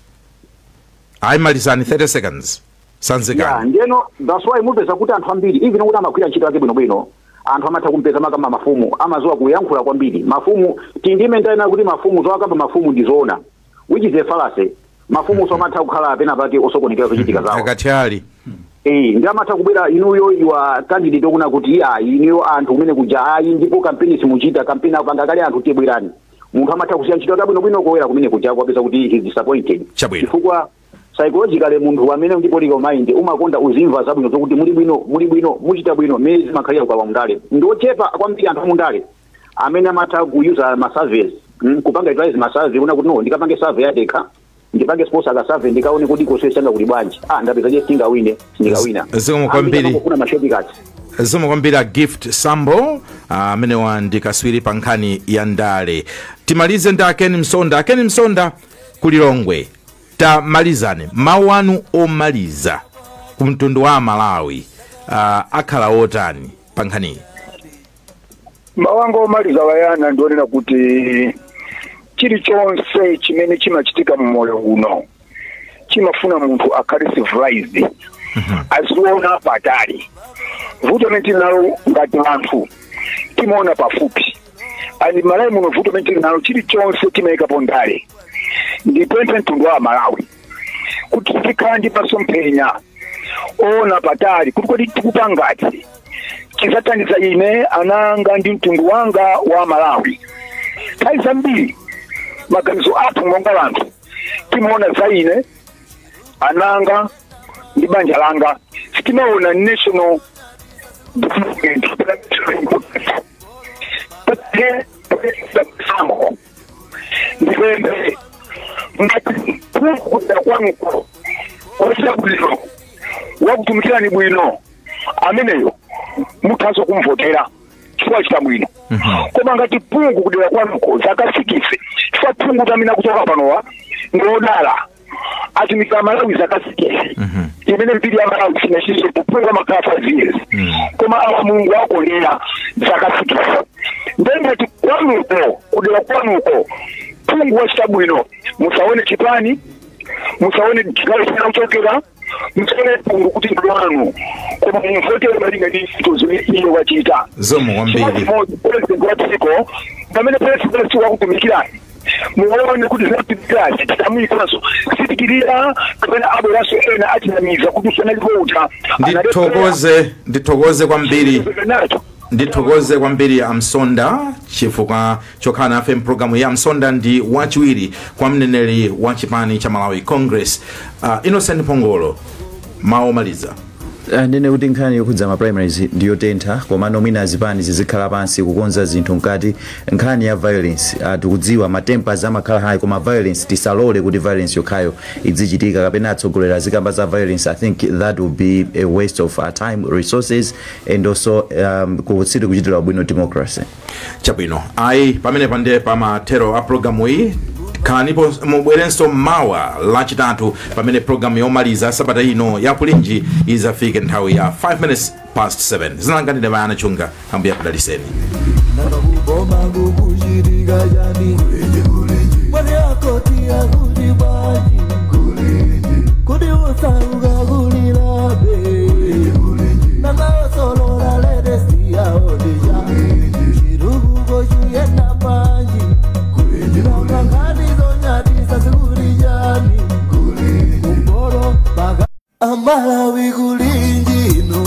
ayimalizani, 30 seconds, sanzikani. Yeah, ndiyeno that's why mupeza kuti anthu ambiri, even kuti amagwira ntchito yake bwinobwino, anthu amatha kumpeza maka mafumu amazowa kuyankhula kwambiri. Mafumu tindime ndayena kuti mafumu zowakamba mafumu ndi zoona, which is a fallacy. Mafumu so amatha kukhala pena pake osokonekera zochitika zawo. Akathyali. Ndi amatha kubwera inuyo iwa candidate okuna kuti iya inuyo anthu kumene kuja ayi, ndipo kampeni simuchita kampeni, akupanga kale anthu, tibwerani. Munthu amatha kusiya ntchito yake bwinobwino kowera kumene kuja, kwapeza kuti he is disappointed. Chifukwa psychologically munthu amene ndi political mind umakonda uzimva zabwino zokuti muli bwino, muli bwino, muchita bwino. Mmene zimakhalira kwa mundale, ndi ochepa kwambiri anthu amundale amene amatha kuyuza ma surveys, kupanga advise ma survey kuna kuti no, ndikapange survey yadekha, ndipange sponsor ka survey, ndikaone kuti kosiyesanga kuli bwanji, ndapeza je singawine, sindikawina. Zikomo kwambiri. Ambiri amangofuna ma shortcuts. Zikomo kwambiri a Gift Sambo, amenewa ndi kaswiri pa nkhani ya ndale. Timalize ndi Akeni Msonda. Akeni Msonda kulilongwe, tamalizane, mawu anu omaliza ku mtundu wa Malawi akhala otani pa nkhaniyi? Mawu anga omaliza wayana ndionena kuti chilichonse chimene chimachitika mu moyo uno chimafuna munthu akhale civilized, aziona patali. Vuto limene tinalo ngati anthu Timaona pafupi. Ani Malawi muno vuto mentiri nalo chilichonse timayikapo ndale. Ndipemphe mtundu wa Malawi kuti tikhala ndi masomphenya ona patali kuti kodi tikupangati chizathandiza ine, ananga ndi mtundu wanga wa Malawi. Nthawi zambiri maganizo athu monga anthu timaona za ine, ananga ndi banja langa, sitimaona national development. Ndipemphe, ngati kuda kwanuko wachita bwino, wakutumikirani bwino, ameneyo muthaso kumvotera chifukwa chita bwino. Koma ngati phungu kudera kwanuko zaka 6, chifukwa phungu tamene akuchoka panowa ndiodala, atumikira Malawi zaka 6, imene mbiri ya Malawi sinachite kuphunga makhala 5 years, koma awa Mulungu akondera zaka 6. Ndengati kwanuko, kudera kwanuko, phungu wachita bwino, musaone chipani, musaone chigawo china kuchokera, musaone phungu kuti ndi wanu, koma mumvotere malinga ndi ntchito zimene iye wachita. Zikomo kwambiri. Chimodzimodzi president wa dziko, pamene president wakutumikirani, muone kuti zinakutumikirani titamuyikanso sitikirira kapena abweranso ena atinamiza kuti usanalipo uta. Ndithokoze kwambiri, ndithokoze kwambiri Amsonda chifukwa chokhala nafe mpulogalamu ya. Msonda ndi wachiwiri kwa mneneri wa chipani cha Malawi Congress. Innocent Pongolo, mawu omaliza. Ndine kuti nkhani yokhudza ma primaries ndiyotentha, komano mwina zipani zizikhala pansi kukonza zinthu mkati. Nkhani ya violence, tikudziwa ma tempers amakhala high, koma violence tisalole kuti violence yokhayo idzichitika kapena atsogoleri azikamba za violence. I think that will be a waste of our time, resources and also kusiti kuchitira bwino democracy. Chabwino, ayi, pamene pande pamathero a programu iyi. Khalanipo, mubwerenso mawa Lachitatu pamene programu yomaliza sabata ino ya Kulinji izafike nthawi ya 5 minutes past 7. Zinalanga ndine Bayana Chunga. Ambuye akudaliseni. Nakakuboma kukuchitika chani? Mwani akoti akuti bwanji? Kuti usauka kulilabe nangaosolola ledesiyaodija chirukuko chiyenda panji nangankhani zonyadisa zikulijani kumboro paka Amalawi kulinjino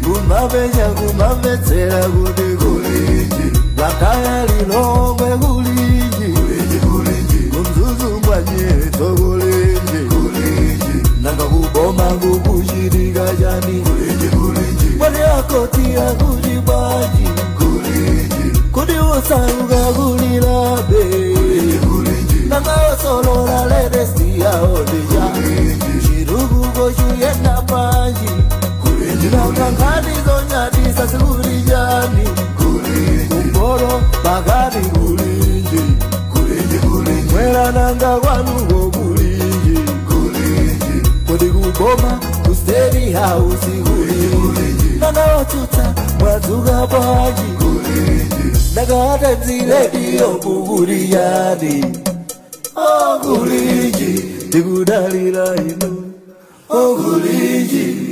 kumapenya kumamvetsera kuti kulinji Blantyre, Lilongwe kulinji, kuMzuzu mwanyeto kulinji. Nanga kuboma kukuchitika chani? Mwani akoti akuti bwanji? Kuti usauka kulilabe nanga osolola ledesiyaodija chirukuko chiyenda panji nanga nkhani zonyadisa zikulijani kumboro pakati kulinji mwera nanga kwanuko kulinji kodi kuboma ku State House kulinji nanga otsutsa mwadzuka bwanji nanga Times Radio kukuliyani okulinji tikudalira inu okulinji.